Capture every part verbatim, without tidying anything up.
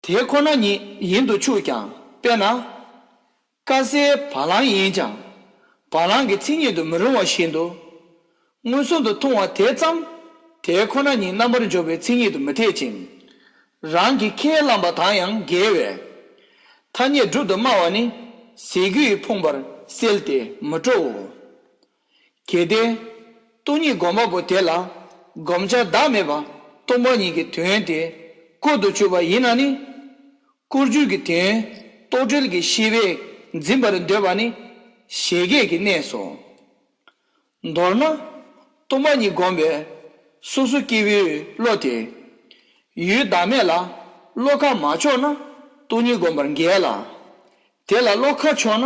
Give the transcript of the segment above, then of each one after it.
དེ་ཁོ་ན་ཉིད་ཡིན་དུ་ཆུག་ཀྱང་། དཔེར་ན། དཀར་གསལ་བ་ལང་ཡིན་ཀྱང་། བ་ལང་གི་མཚན་ཉིད་དུ་མི་རུང་བ་བཞིན་དུ། མངོན་སུམ་དུ་མཐོང་བ་དེ་ཙམ། དེ་ཁོ་ན་ཉིད་རྣམ་པར་འཇོག་པའི་མཚན་ཉིད་དུ་མི་འཐད་ཅིང་། རང་གིས་ཁས་བླངས་པ་དང་ཡང་འགལ་བས། ཐ་སྙད་སྒྲུབ་ཏུ་སྨྲ་བ་ནི་ཟས་གོས་ཕོངས་པར་སེལ་ཏེ་མི་སྤྲོའོ། གལ་ཏེ། སྟོང་ཉིད་སྒོམ་པ་པོ་དེ་ལ་བསྒོམ་བྱ་བདག་མེད་པ་སྟོང་པ་ཉིད་ཀྱི་དོན་དེ་བཀོད་དུ་གྱུར་པ་ཡིན་ན་ནི། བཀོད་བྱའི་དོན་རྟོག་བྲལ་གྱི་ཤེས་པས་འཛིན་པར་འདོད་པ་ནི་བཞད་གད་ཀྱི་གནས་སོ། མདོར་ན། སྟོང་པ་ཉིད་བསྒོམས་པས་སོ་སོ་སྐྱེ་བོའི་བློ་དེ། ཡུལ་བདག་མེད་ལ་བློ་ཁ་མ་ཕྱོགས་ན་སྟོང་ཉིད་བསྒོམ་པར་འགལ་ལ། དེ་ལ་བློ་ཁ་ཕྱོགས་ན་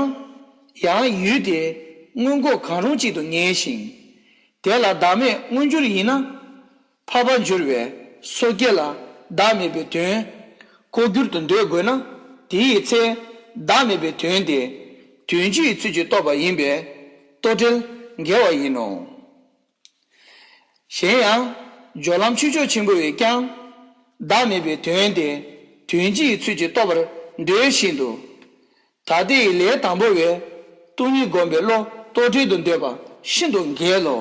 ཡང་ཡུལ་དེ་མངོན་ལྐོག་གང་རུང་གཅིག་ཏུ་ངེས་ཤིང་། དེ་ལ་བདག་མེད་མངོན་གྱུར་ཡིན་ན། འཕགས་པར་འགྱུར་བའི་སོ་སྐྱེ་ལ་བདག་མེད་པའི་དོན་ལྐོག་གྱུར་དུ་འདོད་དགོས་ན། དེའི་ཚེ་བདག་མེད་པའི་དོན་དེ་དོན་སྤྱིའི་ཚུལ་གྱིས་རྟོགས་པ་ཡིན་པས་རྟོག་བྲལ་འགལ་བ་ཡིན་ནོ། གཞན་ཡང་། སྦྱོར་ལམ་ཆོས་མཆོག་ཆེན་པོ་བས་ཀྱང་། བདག་མེད་པའི་དོན་དེ་དོན་སྤྱིའི་ཚུལ་གྱིས་རྟོགས་པར་འདོད་བཞིན་དུ། ད་ལྟའི་ལས་དང་པོ་བས་སྟོང་ཉིད་བསྒོམས་པའི་བློ་རྟོག་བྲལ་དུ་འདོད་པ་ཤིན་ཏུ་འགལ་ལོ།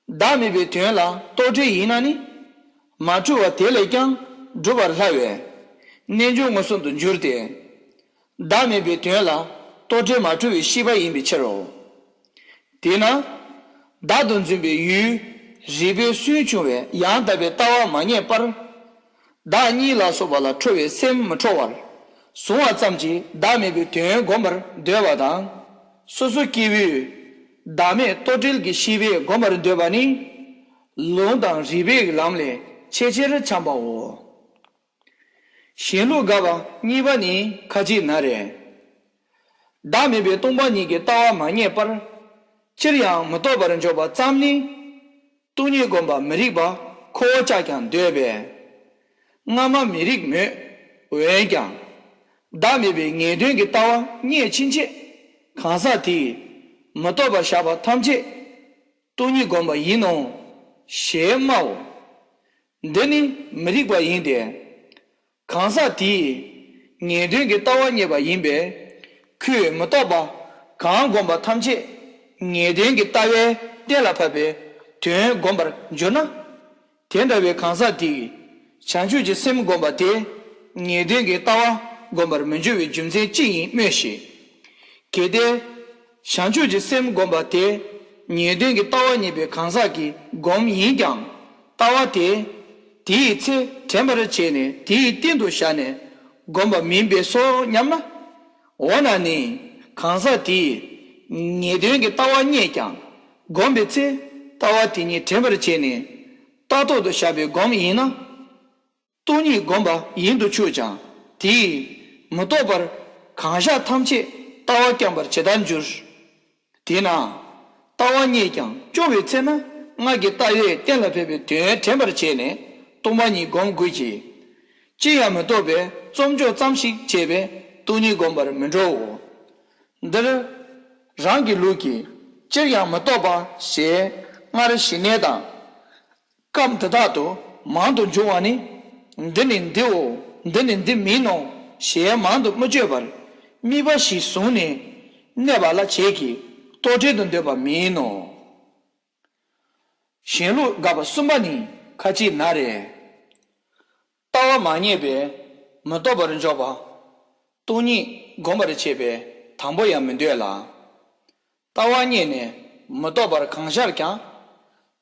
བདག་མེད་པའི་དོན་ལ་རྟོག་བྲལ་ཡིན་ན་ནི། མ་འཁྲུལ་བ་དེ་ལས་ཀྱང་སྒྲུབ་པར་སླ་བས། རྣལ་འབྱོར་མངོན་སུམ་དུ་འགྱུར་ཏེ། བདག་མེད་པའི་དོན་ལ་རྟོག་བྲལ་མ་འཁྲུལ་བའི་ཤེས་པ་ཡིན་པའི་ཕྱིར་རོ། དེས་ན། བདག་ཏུ་འཛིན་པའི་ཡུལ་རིག་པའི་སུན་ཕྱུང་བས་ཡང་དག་པའི་ལྟ་བ་མ་རྙེད་པར། བདག་གཉིད་ལ་སོགས་པ་ལ་ཁྲོ་བའི་སེམས་མི་འཕྲོ་བར་བཟུང་བ་ཙམ་གྱིས་བདག་མེད་པའི་དོན་བསྒོམ་པར་འདོད་པ་དང་། སོ་སོ་སྐྱེ་བོས་བདག་མེད་རྟོག་བྲལ་གྱི་ཤེས་པས་བསྒོམ་པར་འདོད་པ་ནི། ལུང་དང་རིགས་པའི་ལམ་ལས་ཆེས་ཆེར་འཁྱམས་པའོ། གཞན་ལུགས་དགག་པ་གཉིས་པ་ནི་ཁ་ཅིག་ན་རེ། བདག་མེད་པའི་སྟོང་པ་ཉིད་ཀྱི་ལྟ་བ་མ་རྙེད་པར། ཅིར་ཡང་མི་རྟོག་པར་འཇོག་པ་ཙམ་ནི། སྟོང་ཉིད་བསྒོམ་པ་མི་རིགས་པ་ཁོ་བོ་ཅག་ཀྱང་འདོད་པས། སྔ་མ་མི་རིགས་མོད། འོན་ཀྱང་། བདག་མེད་པའི་ངེས་དོན་གྱི་ལྟ་བ་རྙེད་ཕྱིན་ཆད། གང་ཟག་དེས་མི་རྟོག་པར་བཞག་པ་ཐམས་ཅད་སྟོང་ཉིད་བསྒོམ་པ་ཡིན་ནོ། ཞེས་སྨྲའོ། འདི་ནི་མི་རིགས་པ་ཡིན་ཏེ། གང་ཟག་དེས་ངེས་དོན་གྱི་ལྟ་བ་རྙེད་པ་ཡིན་པས། ཁོས་མི་རྟོག་པ་གང་བསྒོམ་པ་ཐམས་ཅད་ངེས་དོན་གྱི་ལྟ་བས་གཏན་ལ་ཕབ་པའི་དོན་བསྒོམ་པར་འགྱུར་ན། དེ་འདྲ་བའི་གང་ཟག་དེས་བྱང་ཆུབ་ཀྱི་སེམས་བསྒོམ་པ་དེ་ངེས་དོན་གྱི་ལྟ་བ་བསྒོམ་པར་མི་འགྱུར་བའི་རྒྱུ་མཚན་ཅི་ཡིན་སྨྲོས་ཤིག། གལ་ཏེ། བྱང་ཆུབ་ཀྱི་སེམས་བསྒོམ་པ་དེ་ངེས་དོན་གྱི་ལྟ་བ་རྙེད་པའི་གང་ཟག་གིས་བསྒོམ་ཡིན་ཀྱང་ལྟ་བ་དེ། དེའི་ཚེ་དྲན་པར་བྱས་ནས་དེའི་སྟེང་དུ་བཞག་ནས་བསྒོམ་པ་མིན་པས་སོ་སྙམ་ན། འོ་ན་ནི་གང་ཟག་དེས་ངེས་དོན་གྱི་ལྟ་བ་རྙེད་ཀྱང་བསྒོམ་པའི་ཚེ་ལྟ་བ་དེ་ཉིད་དྲན་པར་བྱས་ནས་ལྟ་རྟོག་ཏུ་བཞག་པའི་སྒོམ་ཡིན་ན། སྟོང་ཉིད་བསྒོམ་པ་ཡིན་དུ་ཆུག་ཀྱང་དེས་མི་རྟོག་པར་གང་ཤར་ཐམས་ཅད་ལྟ་བ་བསྐྱང་བར་ཇི་ལྟར་འགྱུར། དེས་ན། ལྟ་བ་རྙེད་ཀྱང་སྐྱོ་བའི་ཚེ་ན་སྔར་གྱི་ལྟ་བས་གཏན་ལ་ཕབ་པའི་དོན་དྲན་པར་བྱས་ནས་སྟོང་པ་ཉིད་བསྒོམ་དགོས་ཀྱི། ཅི་ཡང་མི་རྟོག་པའི་རྩོམ་འཇོག་ཙམ་ཞིག་བྱས་པས་སྟོང་ཉིད་བསྒོམ་པར་མི་འགྲོའོ། འདིར། རང་གི་ལུགས་ཀྱིས་ཅིར་ཡང་མི་རྟོག་པ་ཞེས་སྔར་ཞི་གནས་དང་། སྐབས་འདི་དག་ཏུ་མང་དུ་འབྱུང་བ་ནི། འདི་ནི་འདིའོ། འདི་ནི་འདི་མིན་ནོ། ཞེས་མང་དུ་མི་བརྗོད་པར་དམིགས་པ་ཞིག་བཟུང་ནས་གནས་པ་ལ་བྱེད་ཀྱི་རྟོག་བྲལ་དུ་འདོད་པ་མིན་ནོ། གཞན་ལུགས་དགག་པ་གསུམ་པ་ནི་ཁ་ཅིག་ན་རེ། ལྟ་བ་མ་རྙེད་པས་མི་རྟོག་པར་འཇོག་པ། སྟོང་ཉིད་བསྒོམ་པར་བྱེད་པས་དང་པོ་ཡང་མི་འདོད་ལ། ལྟ་བ་རྙེད་ནས་མི་རྟོག་པར་གང་ཤར་ཀྱང་།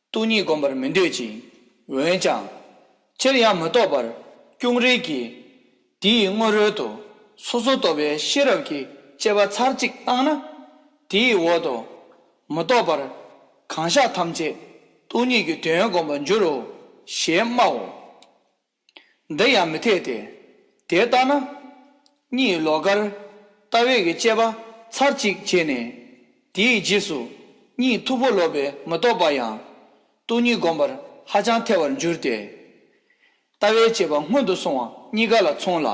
སྟོང་ཉིད་བསྒོམ་པར་མི་འདོད་ཅིང་། འོན་ཀྱང་། ཅིར་ཡང་མི་རྟོག་པར་ཀྱུང་རེ་གིས། དེའི་སྔོན་རོལ་དུ་སོ་སོར་རྟོག་པའི་ཤེས་རབ་ཀྱི་དཔྱད་པ་ཚར་གཅིག་བཏང་ན། དེའི་འོག་ཏུ་མི་རྟོག་པར་གང་ཤར་ཐམས་ཅད་སྟོང་ཉིད་ཀྱི་དོན་བསྒོམ་པར་འགྱུར་རོ། ཞེས་སྨྲའོ། འདི་ཡང་མི་འཐད་དེ། དེ་ལྟ་ན། གཉིད་ལོག་ཁར་ལྟ་བའི་གི་དཔྱད་པ་ཚར་གཅིག་བྱས་ནས། དེའི་རྗེས་སུ་གཉིད་མཐུག་པོ་ལོག་པའི་མི་རྟོག་པ་ཡང་སྟོང་ཉིད་བསྒོམ་པར་ཧ་ཅང་ཐལ་བར་འགྱུར་ཏེ། ལྟ་བའི་དཔྱད་པ་སྔོན་དུ་སོང་བ་གཉིས་ཀ་ལ་མཚུངས་ལ།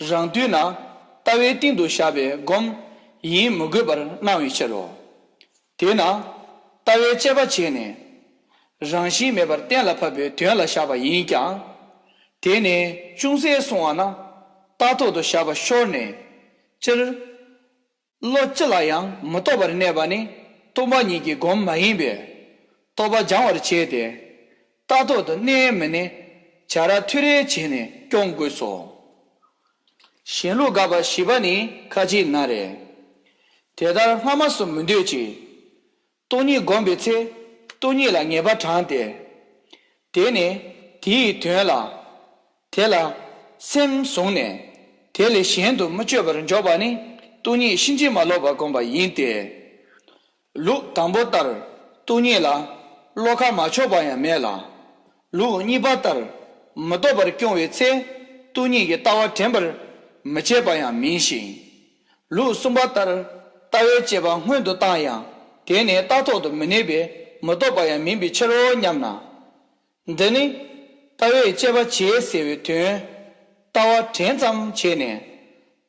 རང་དུས་ན་ལྟ་བའི་སྟེང་དུ་བཞག་པའི་སྒོམ་ཡིན་མི་དགོས་པར་སྣང་བའི་ཕྱིར་རོ། དེས་ན། ལྟ་བའི་དཔྱད་པ་བྱས་ནས། རང་བཞིན་མེད་པར་གཏན་ལ་ཕབ་པའི་དོན་ལ་བཞག་པ་ཡིན་ཀྱང་། དེ་ནས་ཅུང་ཟད་སོང་བ་ན་རྟག་ཐོག་ཏུ་བཞག་པ་ཤོར་ནས། སྤྱིར་བློ་ཅི་ལ་ཡང་མི་རྟོག་པར་གནས་པ་ནི་སྟོང་པ་ཉིད་ཀྱི་སྒོམ་མ་ཡིན་པས། རྟོག་པ་སྦྱང་བར་བྱས་ཏེ། རྟག་ཐོག་ཏུ་གནས་མི་གནས་བྱ་ར་ཐུ་རེ་བྱས་ནས་སྐྱོང་དགོས་སོ། གཞན་ལུགས་དགག་པ་བཞི་པ་ནི་ཁ་ཅིག་ན་རེ། དེ་ལྟར་སྔ་མ་སུ་མི་འདོད་ཅིང་། སྟོང་ཉིད་བསྒོམས་པའི་ཚེ། སྟོང་ཉིད་ལ་ངེས་པ་དྲངས་ཏེ། དེ་ནས་དེའི་དོན་ལ། དེ་ལ་སེམས་བཟུང་ནས། དེ་ལས་གཞན་དུ་མི་དཔྱོད་པར་འཇོག་པ་ནི་སྟོང་ཉིད་ཕྱིན་ཅི་མ་ལོག་པར་བསྒོམ་པ་ཡིན་ཏེ། ལུགས་དང་པོ་ལྟར་སྟོང་ཉིད་ལ་བློ་ཁ་མ་ཕྱོགས་པ་ཡང་མེད་ལ། ལུགས་གཉིས་པ་ལྟར་མི་རྟོག་པར་སྐྱོང་བའི་ཚེ། སྟོང་ཉིད་ཀྱི་ལྟ་བ་དྲན་པར་མི་བྱེད་པ་ཡང་མིན་ཞིང་། ལུགས་གསུམ་པ་ལྟར་ལྟ་བའི་དཔྱད་པ་སྔོན་དུ་བཏང་ཡང་། དེ་ནས་རྟག་ཐོག་ཏུ་མི་གནས་པས་མི་རྟོག་པ་ཡང་མིན་པའི་ཕྱིར་རོ་སྙམ་ན། འདི་ནི་ལྟ་བའི་དཔྱད་པ་བྱེད་ཟེར་བའི་དོན། ལྟ་བ་དྲན་ཙམ་བྱས་ནས།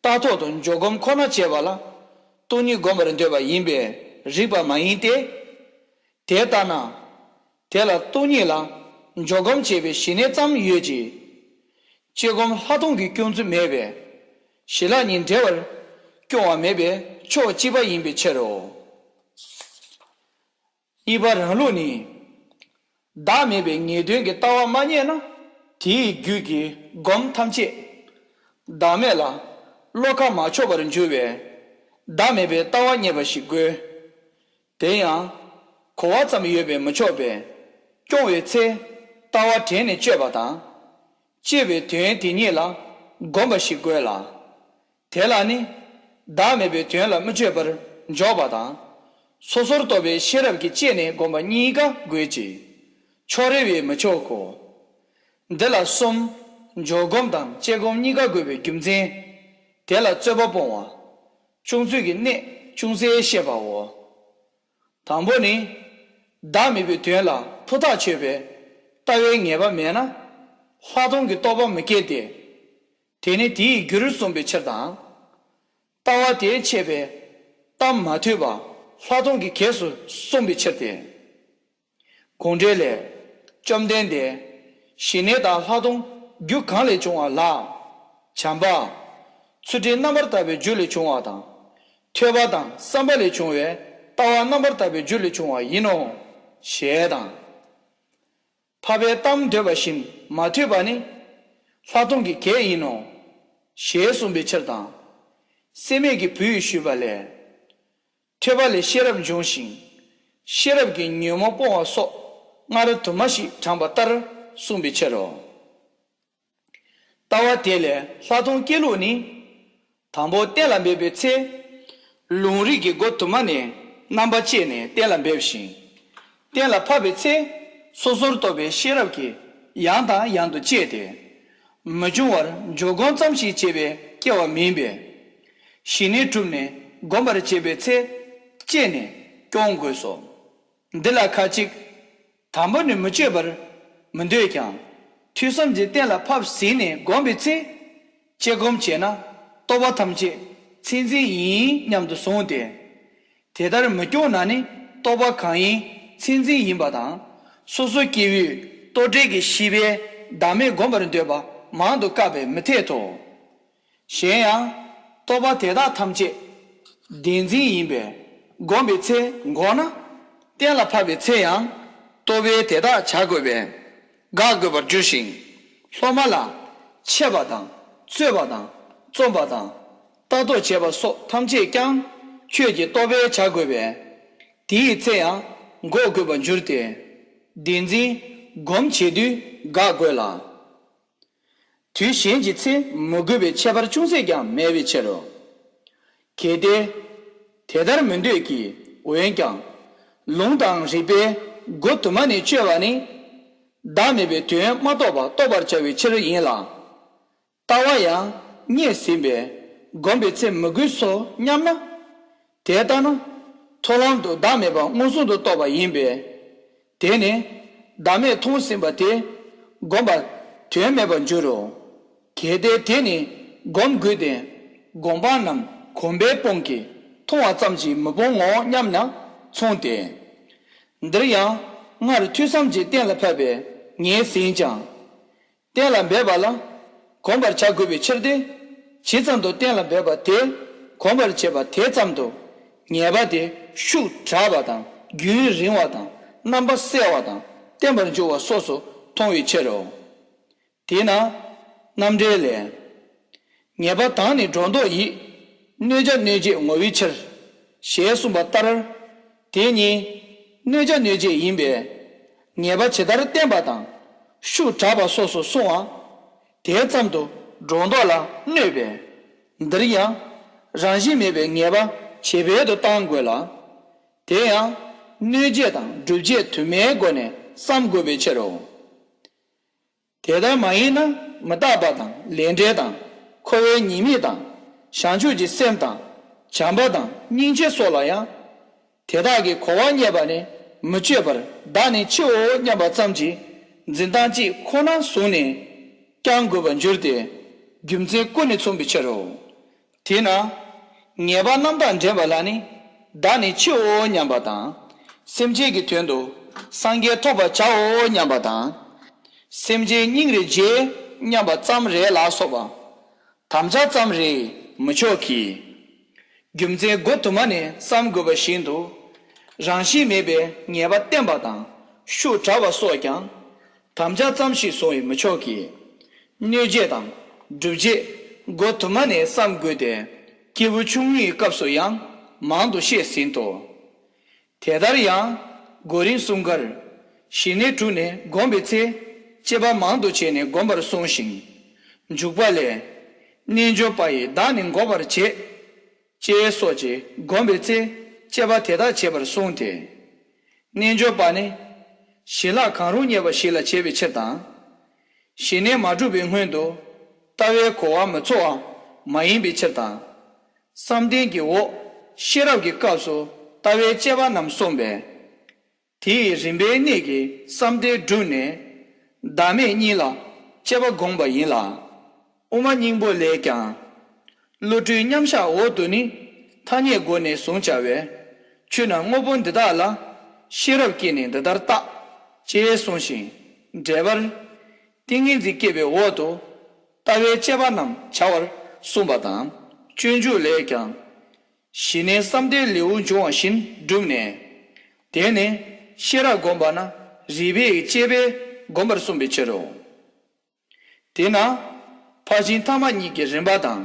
རྟག་ཐོག་ཏུ་འཇོག་སྒོམ་ཁོ་ན་བྱས་པ་ལ། སྟོང་ཉིད་བསྒོམ་པར་འདོད་པ་ཡིན་པས་རིགས་པ་མ་ཡིན་ཏེ། དེ་ལྟ་ན། དེ་ལ་སྟོང་ཉིད་ལ་འཇོག་སྒོམ་བྱེད་པའི་ཞི་གནས་ཙམ་ཡོད་ཀྱི། དཔྱད་སྒོམ་ལྷག་མཐོང་གི་སྐྱོང་ཚུལ་མེད་པས། ཞི་ལྷག་གཉིས་འབྲེལ་བར་སྐྱོང་བ་མེད་པས་ཕྱོགས་གཅིག་པ་ཡིན་པའི་ཕྱིར་རོ། གཉིས་པ་རང་ལུགས་ནི། བདག་མེད་པའི་ངེས་དོན་གྱི་ལྟ་བ་མ་རྙེད་ན། དེའི་རྒྱུད་ཀྱི་སྒོམ་ཐམས་ཅད་བདག་མེད་ལ་བློ་ཁ་མ་ཕྱོགས་པར་འགྱུར་བས། བདག་མེད་པའི་ལྟ་བ་རྙེད་པ་ཞིག་དགོས། དེ་ཡང་གོ་བ་ཙམ་ཡོད་པས་མི་ཆོག་པས། སྐྱོང་བའི་ཚེ་ལྟ་བ་དྲན་ནས་དཔྱོད་པ་དང་། དཔྱད་པའི་དོན་དེ་ཉིད་ལ་བསྒོམ་པ་ཞིག་དགོས་ལ། དེ་ལ་ནི་བདག་མེད་པའི་དོན་ལ་མི་དཔྱོད་པར་འཇོག་པ་དང་། སོ་སོར་རྟོག་པའི་ཤེས་རབ་ཀྱིས་དཔྱད་ནས་བསྒོམ་པ་གཉིས་ཀ་དགོས་ཀྱི། ཕྱོགས་རིས་པས་མི་ཆོག་གོ། འདི་ལ་གསུམ། འཇོག་སྒོམ་དང་དཔྱད་སྒོམ་གཉིས་ཀ་དགོས་པའི་རྒྱུ་མཚན། དེ་ལ་རྩོད་པ་སྤོང་བ། སྐྱོང་ཚུལ་གྱི་གནད་ཅུང་ཟད་བཤད་པའོ། དང་པོ་ནི། བདག་མེད་པའི་དོན་ལ་ཕུ་ཐག་ཆོད་པའི་ལྟ་བའི་ངེས་པ་མེད་ན། ལྷག་མཐོང་གི་རྟོག་པ་མི་སྐྱེ་སྟེ། དེ་ནི་དེའི་རྒྱུར་གསུངས་པའི་ཕྱིར་དང་། ལྟ་བ་དེ་འཆད་པའི་གཏམ་མ་ཐོས་པ་ལྷག་མཐོང་གི་གེགས་སུ་གསུངས་པའི་ཕྱིར་ཏེ། དགོངས་འགྲེལ་ལས། བཅོམ་ལྡན་འདས། ཞི་གནས་དང་ལྷག་མཐོང་རྒྱུ་གང་ལས་བྱུང་བ་ལགས། བྱམས་པ། ཚུལ་ཁྲིམས་རྣམ་པར་དག་པའི་རྒྱུ་ལས་བྱུང་བ་དང་། ཐོས་པ་དང་བསམ་པ་ལས་བྱུང་བའི་ལྟ་བ་རྣམ་པར་དག་པའི་རྒྱུ་ལས་བྱུང་བ་ཡིན་ནོ། ཞེས་དང་། འཕགས་པའི་གཏམ་འདོད་པ་བཞིན་མ་ཐོས་པ་ནི། ལྷག་མཐོང་གི་གེགས་ཡིན་ནོ། ཞེས་གསུངས་པའི་ཕྱིར་དང་། སྲེད་མེད་ཀྱི་བུས་ཞུས་པ་ལས། ཐོས་པ་ལས་ཤེས་རབ་འབྱུང་ཞིང་། ཤེས་རབ་ཀྱིས་ཉོན་མོངས་སྤོང་བ་སོགས་སྔར་དུ་མ་ཞིག་དྲངས་པ་ལྟར་གསུངས་པའི་ཕྱིར་རོ། ལྟ་བ་དེ་ལས་ལྷག་མཐོང་སྐྱེ་ལུགས་ནི། དང་པོ་གཏན་ལ་འབེབས་པའི་ཚེ། ལུང་རིགས་ཀྱི་སྒོ་དུ་མ་ནས་རྣམ་པ་དཔྱད་ནས་གཏན་ལ་འབེབས་ཤིང་། གཏན་ལ་ཕབ་པའི་ཚེ། སོ་སོར་རྟོག་པའི་ཤེས་རབ་ཀྱིས་ཡང་དང་ཡང་དུ་དཔྱད་དེ། མི་འབྱུང་བར་འཇོག་སྒོམ་ཙམ་ཞིག་བྱས་པས་སྐྱེ་བ་མིན་པས། ཞི་གནས་གྲུབ་ནས་བསྒོམ་པར་བྱེད་པའི་ཚེ། དཔྱད་ནས་སྐྱོང་དགོས་སོ། འདི་ལ་ཁ་ཅིག་དང་པོ་ནས་མི་དཔྱོད་པར་མི་འདོད་ཀྱང་། ཐོས་བསམ་གྱིས་གཏན་ལ་ཕབ་ཟིན་ནས་བསྒོམས་པའི་ཚེ། དཔྱད་སྒོམ་བྱས་ན་རྟོག་པ་ཐམས་ཅད་མཚན་འཛིན་ཡིན་སྙམ་དུ་བཟུང་སྟེ། དེ་ལྟར་མི་སྐྱོང་ན་ནི་རྟོག་པ་གང་ཡིན་མཚན་འཛིན་ཡིན་པ་དང་། སོ་སོ་སྐྱེ་བོས་རྟོག་བྲལ་གྱི་ཤེས་པས་བདག་མེད་བསྒོམ་པར་འདོད་པ་མང་དུ་བཀག་པས་མི་འཐད་དོ། གཞན་ཡང་། རྟོག་པ་དེ་དག་ཐམས་ཅད་བདེན་འཛིན་ཡིན་པས་བསྒོམས་པའི་ཚེ་འགོག་ན། གཏན་ལ་ཕབ་པའི་ཚེ་ཡང་རྟོག་པས་དེ་དག་བྱ་དགོས་པས་དགག་དགོས་པར་འགྱུར་ཞིང་། སློབ་མ་ལ་འཆད་པ་དང་རྩོད་པ་དང་རྩོམ་པ་དང་ལྟ་རྟོག་བྱེད་པ་སོགས་ཐམས་ཅད་ཀྱང་ཁྱོད་ཀྱི་རྟོག་པས་བྱ་དགོས་པས། དེའི་ཚེ་ཡང་འགོག་དགོས་པར་འགྱུར་ཏེ། བདེན་འཛིན་སྒོམ་བྱེད་དུས་དགག་དགོས་ལ། དུས་གཞན་གྱི་ཚེ་མི་དགོས་པའི་ཁྱད་པར་ཅུང་ཟད་ཀྱང་མེད་པའི་ཕྱིར་རོ། གལ་ཏེ། དེ་ལྟར་མི་འདོད་ཀྱི། འོན་ཀྱང་། ལུང་དང་རིགས་པའི་སྒོ་དུ་མ་ནས་དཔྱོད་པ་ནི། བདག་མེད་པའི་དོན་མ་རྟོགས་པ་རྟོགས་པར་བྱ་བའི་ཕྱིར་ཡིན་ལ། ལྟ་བ་ཡང་རྙེད་ཟིན་པས་བསྒོམས་པའི་ཚེ་མི་དགོས་སོ་སྙམ་ན། དེ་ལྟ་ན། ཐོག་ལམ་དུ་བདག་མེད་པ་མངོན་སུམ་དུ་རྟོགས་པ་ཡིན་པས། དེ་ནི་བདག་མེད་མཐོང་ཟིན་པ་དེ་བསྒོམས་པ་དོན་མེད་པར་འགྱུར་རོ། གལ་ཏེ་དེ་ནི་སྒོམ་དགོས་ཏེ། སྒོམ་སྤང་རྣམས་གོམས་པས་སྤོང་གི་མཐོང་བ་ཙམ་གྱིས་མི་སྤོང་ངོ་སྙམ་ན་མཚུངས་ཏེ། འདིར་ཡང་སྔར་ཐོས་བསམ་གྱིས་གཏན་ལ་ཕབ་པས་ངེས་ཟིན་ཀྱང་། གཏན་ལ་འབེབས་པ་ལ་གོམས་པར་བྱ་དགོས་པའི་ཕྱིར་ཏེ། ཇི་ཙམ་དུ་གཏན་ལ་འབེབས་པ་དེ་གོམས་པར་བྱེད་པ་དེ་ཙམ་དུ་ངེས་པ་དེ་ཤུགས་དྲག་པ་དང་རྒྱུན་རིང་བ་དང་རྣམ་པ་གསལ་བ་དང་བརྟན་པར་འགྱུར་བ་སོགས་སུ་མཐོང་བའི་ཕྱིར་རོ། དེས་ན་རྣམ་འགྲེལ་ལས། ངེས་པ་དང་ནི་སྒྲོ་འདོགས་ཡིད། གནོད་བྱ་གནོད་བྱེད་ངོ་བོའི་ཕྱིར། ཞེས་གསུངས་པ་ལྟར། དེ་ཉིད་གནོད་བྱ་གནོད་བྱེད་ཡིན་པས། ངེས་པ་ཇི་ལྟར་བསྟན་པ་དང་། ཤུགས་དྲག་པ་སོགས་སུ་གསུངས་པ། དེ་ཙམ་དུ་སྒྲོ་འདོགས་ལ་གནོད་པས། འདིར་ཡང་རང་བཞིན་མེད་པའི་ངེས་པ་བྱེད་པའི་དུ་བཏང་དགོས་ལ། དེ་ཡང་གནོད་བྱེད་དང་སྒྲུབ་བྱེད་དུ་མའི་སྒོ་ནས་བསམ་དགོས་པའི་ཕྱིར་རོ། དེ་ལྟར་མ་ཡིན་ན་མི་རྟག་པ་དང་ལས་འབྲས་དང་འཁོར་བའི་ཉེས་དམིགས་དང་བྱང་ཆུབ་ཀྱི་སེམས་དང་བྱམས་པ་དང་སྙིང་རྗེ་སོགས་ལ་ཡང་དེ་དག་གི་གོ་བ་རྙེད་པ་ནི་མི་དཔྱོད་པར་བདག་ནི་འཆིའོ་སྙམ་པ་ཙམ་གྱི་འཛིན་སྟངས་གཅིག་ཁོ་ན་བཟུང་ནས་ཀྱང་དགོས་པར་འགྱུར་ཏེ་རྒྱུ་མཚན་ཀུན་ནས་མཚུངས་པའི་ཕྱིར་རོ། དེས་ན། ངེས་པ་རྣམ་དག་འདྲེན་པ་ལ་ནི། བདག་ནི་འཆིའོ་སྙམ་པ་དང་། སེམས་ཅན་གྱི་དོན་དུ་སངས་རྒྱས་ཐོབ་པར་བྱའོ་སྙམ་པ་དང་། སེམས་ཅན་སྙིང་རེ་རྗེ་སྙམ་པ་ཙམ་རེ་ལ་སོགས་པ། དམ་བཅའ་ཙམ་རེ་མི་ཆོག་གི། རྒྱུ་མཚན་སྒོ་དུ་མ་ནས་བསམ་དགོས་པ་བཞིན་དུ། རང་བཞིན་མེད་པའི་ངེས་པ་བསྟན་པ་དང་ཤུགས་དྲག་པ་སོགས་ཀྱང་། དམ་བཅའ་ཙམ་ཞིག་བཟུང་བས་མི་ཆོག་གི། གནོད་བྱེད་དང་སྒྲུབ་བྱེད་སྒོ་དུ་མ་ནས་བསམ་དགོས་ཏེ། སྐྱེས་བུ་ཆུང་ངུའི་སྐབས་སུ་ཡང་མང་དུ་བཤད་ཟིན་ཏོ། དེ་ལྟར་ཡང་གོ་རིམ་གསུམ་ཀར། ཞི་གནས་དྲུག་ནས་བསྒོམ་པའི་ཚེ་དཔྱད་པ་མང་དུ་བྱས་ནས་བསྒོམ་པར་གསུངས་ཤིང་། འཇུག་པ་ལས། རྣལ་འབྱོར་པ་ཡིས་བདག་ནི་འགོག་པར་བྱེད། ཅེས་སོགས་ཀྱིས་བསྒོམ་པའི་ཚེ་དཔྱད་པ་དེ་དག་བྱེད་པར་གསུངས་ཏེ། རྣལ་འབྱོར་པ་ནི། ཞི་ལྷག་གང་རུང་རྙེད་པ་ཞིག་ལ་བྱེད་པའི་ཕྱིར་དང་། ཞི་གནས་མ་གྲུབ་པའི་སྔོན་དུ་ལྟ་བའི་གོ་བ་མི་ཚོར་བ་མ་ཡིན་པའི་ཕྱིར་དང་། བསམ་གཏན་གྱི་འོག་ཤེས་རབ་ཀྱི་སྐབས་སུ་ལྟ་བའི་དཔྱད་པ་རྣམས་གསུངས་པས། དེ་ཡི་རིམ་པའི་གནད་ཀྱིས་བསམ་གཏན་བསྒྲུབས་ནས། བདག་མེད་གཉིས་ལ་དཔྱད་པ་དགོངས་པ་ཡིན་ལ། དབུ་མ་སྙིང་པོ་ལས་ཀྱང་། བློ་གྲོས་མཉམ་བཞག་འོག་ཏུ་ནི། ཐ་སྙད་སྒོ་ནས་བཟུང་བྱ་བའི། ཆོས་རྣམས་དངོས་པོ་འདི་དག་ལ། ཤེས་རབ་ཀྱིས་ནི་འདི་ལྟར་བརྟག་ཅེས་གསུངས་ཤིང་། འགྲེལ་པར། ཏིང་ངེ་འཛིན་སྐྱེས་པའི་འོག་ཏུ། ལྟ་བའི་དཔྱད་པ་རྣམས་བྱ་བར་གསུངས་པ་དང་། སྤྱོད་འཇུག་ལས་ཀྱང་། ཞི་གནས་བསམ་གཏན་ལེའུར་འབྱུང་བ་བཞིན་བསྒྲུབས་ནས། དེ་ནས་ཤེས་རབ་བསྒོམ་པ་ན་རིགས་པས་དཔྱད་པས་བསྒོམ་པར་གསུངས་པའི་ཕྱིར་རོ། དེས་ན། ཕར་ཕྱིན་ཐ་མ་གཉིས་ཀྱི་རིམ་པ་དང་།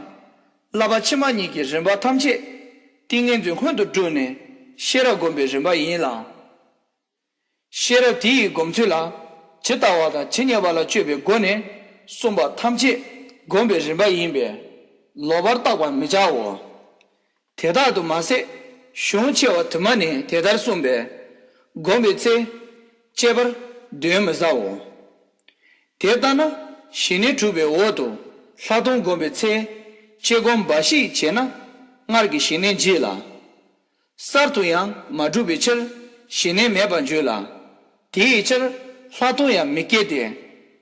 བསླབ་པ་ཕྱི་མ་གཉིས་ཀྱི་རིམ་པ་ཐམས་ཅད་ཏིང་ངེ་འཛིན་སྔོན་དུ་བསྒྲུབས་ནས་ཤེས་རབ་བསྒོམ་པའི་རིམ་པ་ཡིན་ལ། ཤེས་རབ་དེ་ཡི་སྒོམ་ཚུལ་ལ་ཇི་ལྟ་བ་དང་ཇི་སྙེད་པ་ལ་དཔྱོད་པའི་སྒོ་ནས་གསུངས་པ་ཐམས་ཅད་སྒོམ་པའི་རིམ་པ་ཡིན་པས་ལོག་པར་བརྟག་པར་མི་བྱའོ། དེ་དག་ཏུ་མ་ཟད་གཞུང་ཆེ་བ་དུ་མ་ནས་དེ་ལྟར་གསུངས་པས་སྒོམ་པའི་ཚེ་དཔྱད་པར་གདོན་མི་ཟའོ། དེ་ལྟ་ན་ཞི་གནས་དྲུག་པའི་འོག་ཏུ་ལྷག་མཐོང་བསྒོམ་པའི་ཚེ་དཔྱད་སྒོམ་འབའ་ཞིག་བྱས་ན་སྔར་གྱི་ཞི་གནས་འཇིག་ལ། གསར་དུ་ཡང་མ་གྲུབ་པའི་ཕྱིར་ཞི་གནས་མེད་པར་འགྱུར་ལ། དེའི་ཕྱིར་ལྷག་མཐོང་ཡང་མི་སྐྱེ་སྟེ་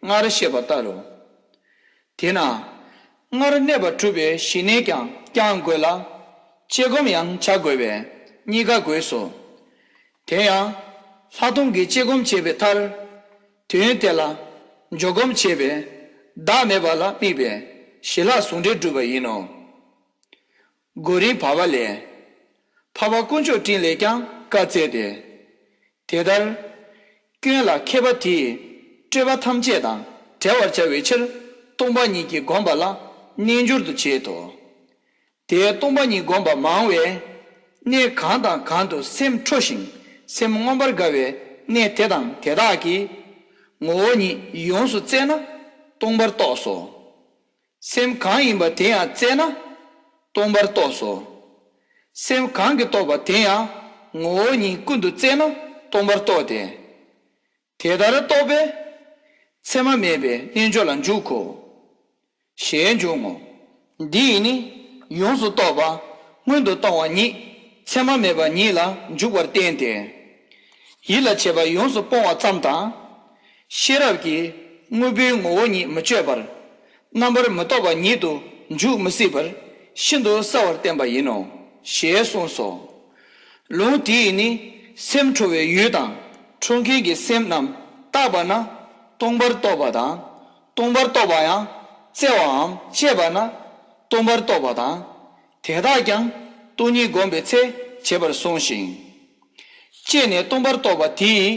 སྔར་བཤད་པ་ལྟར་རོ། དེས་ན། སྔར་གནས་པ་གྲུབ་པའི་ཞི་གནས་ཀྱང་བསྐྱང་དགོས་ལ། དཔྱད་སྒོམ་ཡང་བྱ་དགོས་པས་གཉིས་ཀ་དགོས་སོ། དེ་ཡང་ལྷག་མཐོང་གི་དཔྱད་སྒོམ་བྱས་པའི་མཐར། དོན་དེ་ལ་འཇོག་སྒོམ་བྱས་པས་བདག་མེད་པ་ལ་དམིགས་པའི་ཞི་ལྷག་ཟུང་འབྲེལ་སྒྲུབ་པ་ཡིན་ནོ། གོ་རིམ་བར་པ་ལས། འཕགས་པ་དཀོན་མཆོག་སྤྲིན་ལས་ཀྱང་བཀའ་སྩལ་ཏེ། དེ་ལྟར། སྐྱོན་ལ་མཁས་པ་དེས་སྤྲོས་པ་ཐམས་ཅད་དང་བྲལ་བར་བྱ་བའི་ཕྱིར་སྟོང་པ་ཉིད་ཀྱིས་བསྒོམ་པ་ལ་རྣལ་འབྱོར་དུ་བྱེད་དོ། དེས་སྟོང་པ་ཉིད་བསྒོམ་པ་མང་བས། གནས་གང་དང་གང་དུ་སེམས་འཕྲོ་ཞིང་སེམས་མངོན་པར་དགའ་བའི་གནས་དེ་དང་དེ་དག་གི་ངོ་བོ་ཉིད་ཡོངས་སུ་བཙལ་ན་སྟོང་པར་རྟོགས་སོ། སེམས་གང་ཡིན་པ་དེ་ཡང་བཙལ་ན་སྟོང་པར་རྟོགས་སོ། སེམས་གང་གིས་རྟོགས་པ་དེ་ཡང་ངོ་བོ་ཉིད་ཀུན་ཏུ་བཙལ་ན་སྟོང་པར་རྟོགས་ཏེ། དེ་ལྟར་རྟོགས་པས་མཚན་མ་མེད་པའི་རྣལ་འབྱོར་ལ་འཇུག་གོ། ཞེས་འབྱུང་ངོ་། འདི་ཡིས་ནི་ཡོངས་སུ་རྟོག་པ་སྔོན་དུ་གཏོང་བ་ཉིད་མཚན་མ་མེད་པ་ཉིད་ལ་འཇུག་པར་བསྟན་ཏེ། ཡིད་ལ་བྱེད་པ་ཡོངས་སུ་སྤོང་བ་ཙམ་དང་། ཤེས་རབ་ཀྱིས་དངོས་པོའི་ངོ་བོ་ཉིད་མི་དཔྱོད་པར་རྣམ་པར་མི་རྟོག་པ་ཉིད་དུ་འཇུག་མི་སྲིད་པར་ཤིན་ཏུ་གསལ་བར་བསྟན་པ་ཡིན་ནོ། ཞེས་གསུངས་སོ། ལུང་དེ་ཡིས་ནི་སེམས་འཕྲོ་བའི་ཡུལ་དང་འཕྲོ་མཁན་གྱི་སེམས་རྣམས་བརྟགས་པ་ན་སྟོང་པར་རྟོགས་པ་དང་། སྟོང་པར་རྟོགས་པ་ཡང་བཙལ་བའམ་དཔྱད་པ་ན་སྟོང་པར་རྟོགས་པ་དང་། དེ་དག་ཀྱང་སྟོང་ཉིད་བསྒོམས་པའི་ཚེ་བྱེད་པར་གསུངས་ཤིང་། དཔྱད་ནས་སྟོང་པར་རྟོགས་པ་དེ་ཡི་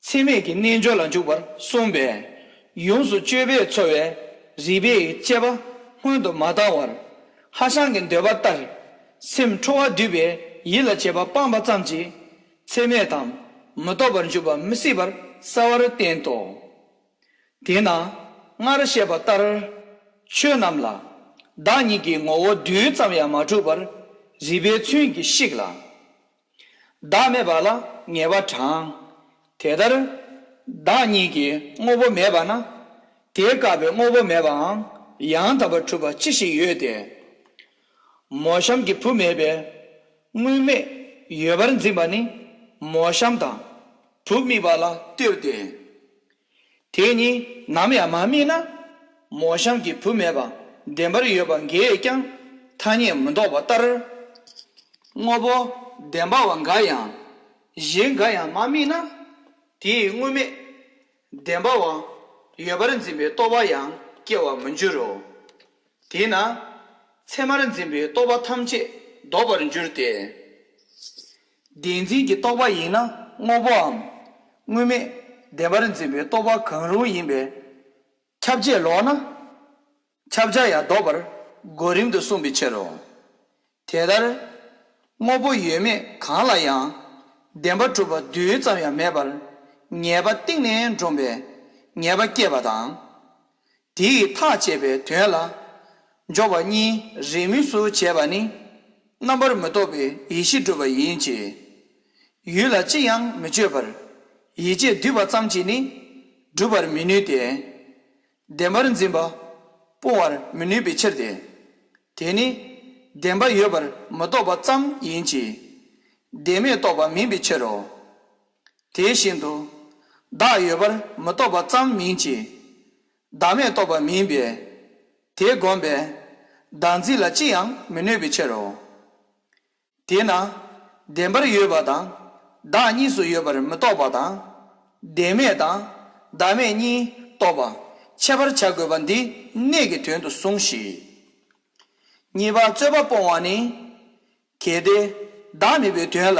ཚད་མེད་ཀྱི་རྣལ་འབྱོར་ལ་འཇུག་པར་གསུངས་པས། ཡོངས་སུ་དཔྱོད་པས་འཚོ་བའི་རིགས་པའི་དཔྱད་པ་སྔོན་དུ་མ་བཏང་བར། ཧྭ་ཤང་གི་འདོད་པ་ལྟར་སེམས་འཕྲོ་བ་འདུས་པའི་ཡིད་ལ་བྱེད་པ་སྤངས་པ་ཙམ་གྱིས་ཚད་མེད་དམ་མི་རྟོགས་པར་འཇུག་པ་མི་སྲིད་པར་གསལ་བར་བསྟན་ཏོ། དེས་ན་སྔར་བཤད་པ་ལྟར་ཆོས་རྣམས་ལ་བདག་ཉིད་ཀྱི་ངོ་བོ་རྡུལ་ཙམ་ཡང་མ་གྲུབ་པར་རིགས་པའི་ཚུལ་གྱིས་བཤིག་ལ། བདག་མེད་པ་ལ་ངེས་པ་དྲངས། དེ་ལྟར་བདག་ཉིད་ཀྱི་དངོས་པོ་མེད་པ་ན། དེ་བཀག་པའི་དངོས་པོ་མེད་པའང་ཡང་དག་པར་གྲུབ་པ་ཅི་ཞིག་ཡོད་དེ། མོ་གཤམ་གྱི་བུ་མེད་པའི་དངོས་མེད་ཡོད་པར་འཛིན་པ་ནི་མོ་གཤམ་དང་བུ་དམིགས་པ་ལ་ལྟོས་ཏེ། དེ་གཉིས་ནམ་ཡང་མ་དམིགས་ན། མོ་གཤམ་གྱི་བུ་མེད་པ་བདེན་པར་ཡོད་པ་འགས་ཀྱང་ཐ་སྙད་མི་འདོགས་པ་ལྟར། དངོས་པོ་བདེན་པ་བ་འགའ་ཡང་གཞན་འགའ་ཡང་མ་དམིགས་ན། དེའི་དངོས་མེད་བདེན་པ་བ་ཡོད་པར་འཛིན་པའི་རྟོག་པ་ཡང་སྐྱེ་བར་མི་འགྱུར་རོ། དེས་ན་ཚད་མར་འཛིན་པའི་རྟོག་པ་ཐམས་ཅད་ལྡོག་པར་འགྱུར་ཏེ། བདེན་འཛིན་གྱི་རྟོག་པ་ཡིན་ན་དངོས་པོའམ་དངོས་མེད་བདེན་པར་འཛིན་པའི་རྟོག་པ་གང་རུང་ཡིན་པས། ཁྱབ་བྱེད་ལོག་ན་ཁྱབ་བྱ་ཡང་ལྡོག་པར་གོ་རིམ་དུ་གསུངས་པའི་ཕྱིར་རོ། དེ་ལྟར་དངོས་པོ་ཡོད་མེད་གང་ལ་ཡང་བདེན་པ་གྲུབ་པ་རྡུལ་ཙམ་ཡང་མེད་པར་ངེས་པ་གཏིང་ནས་འདྲོངས་པའི་ངེས་པ་སྐྱེས་པ་དང་། དེ་ཡི་ཐག་བཅད་པའི་དོན་ལ་འཇོག་པ་གཉིས་རེས་མོས་སུ་བྱས་པ་ནི་རྣམ་པར་མི་རྟོག་པའི་ཡེ་ཤེས་སྒྲུབ་པ་ཡིན་གྱི། ཡུལ་ལ་ཅི་ཡང་མི་དཔྱོད་པར་ཡིད་བྱེད་འདུས་པ་ཙམ་གྱིས་ནི་སྒྲུབ་པར་མི་ནུས་ཏེ། བདེན་པར་འཛིན་པ་སྤོང་བར་མི་ནུས་པའི་ཕྱིར་ཏེ། དེ་ནི་བདེན་པ་ཡོད་པར་མི་རྟོགས་པ་ཙམ་ཡིན་གྱི། བདེན་མེད་རྟོགས་པ་མིན་པའི་ཕྱིར་རོ། དེ་བཞིན་དུ་བདག་ཡོད་པར་མི་རྟོགས་པ་ཙམ་མིན་གྱི། བདག་མེད་རྟོགས་པ་མིན་པས། དེ་བསྒོམས་པས་བདག་འཛིན་ལ་ཅི་ཡང་མི་གནོད་པའི་ཕྱིར་རོ། དེས་ན་བདེན་པར་ཡོད་པ་དང་བདག་གཉིས་སུ་ཡོད་པར་མི་རྟོགས་པ་དང་། བདེན་མེད་དང་བདག་མེད་གཉིས་རྟོགས་པ་ཁྱད་པར་བྱ་དགོས་པ་འདི་གནད་ཀྱི་དོན་དུ་གསུངས་ཤིག། གཉིས་པ་རྩོད་པ་སྤོང་བ་ནི། གལ་ཏེ་བདག་མེད་པའི་དོན་ལ་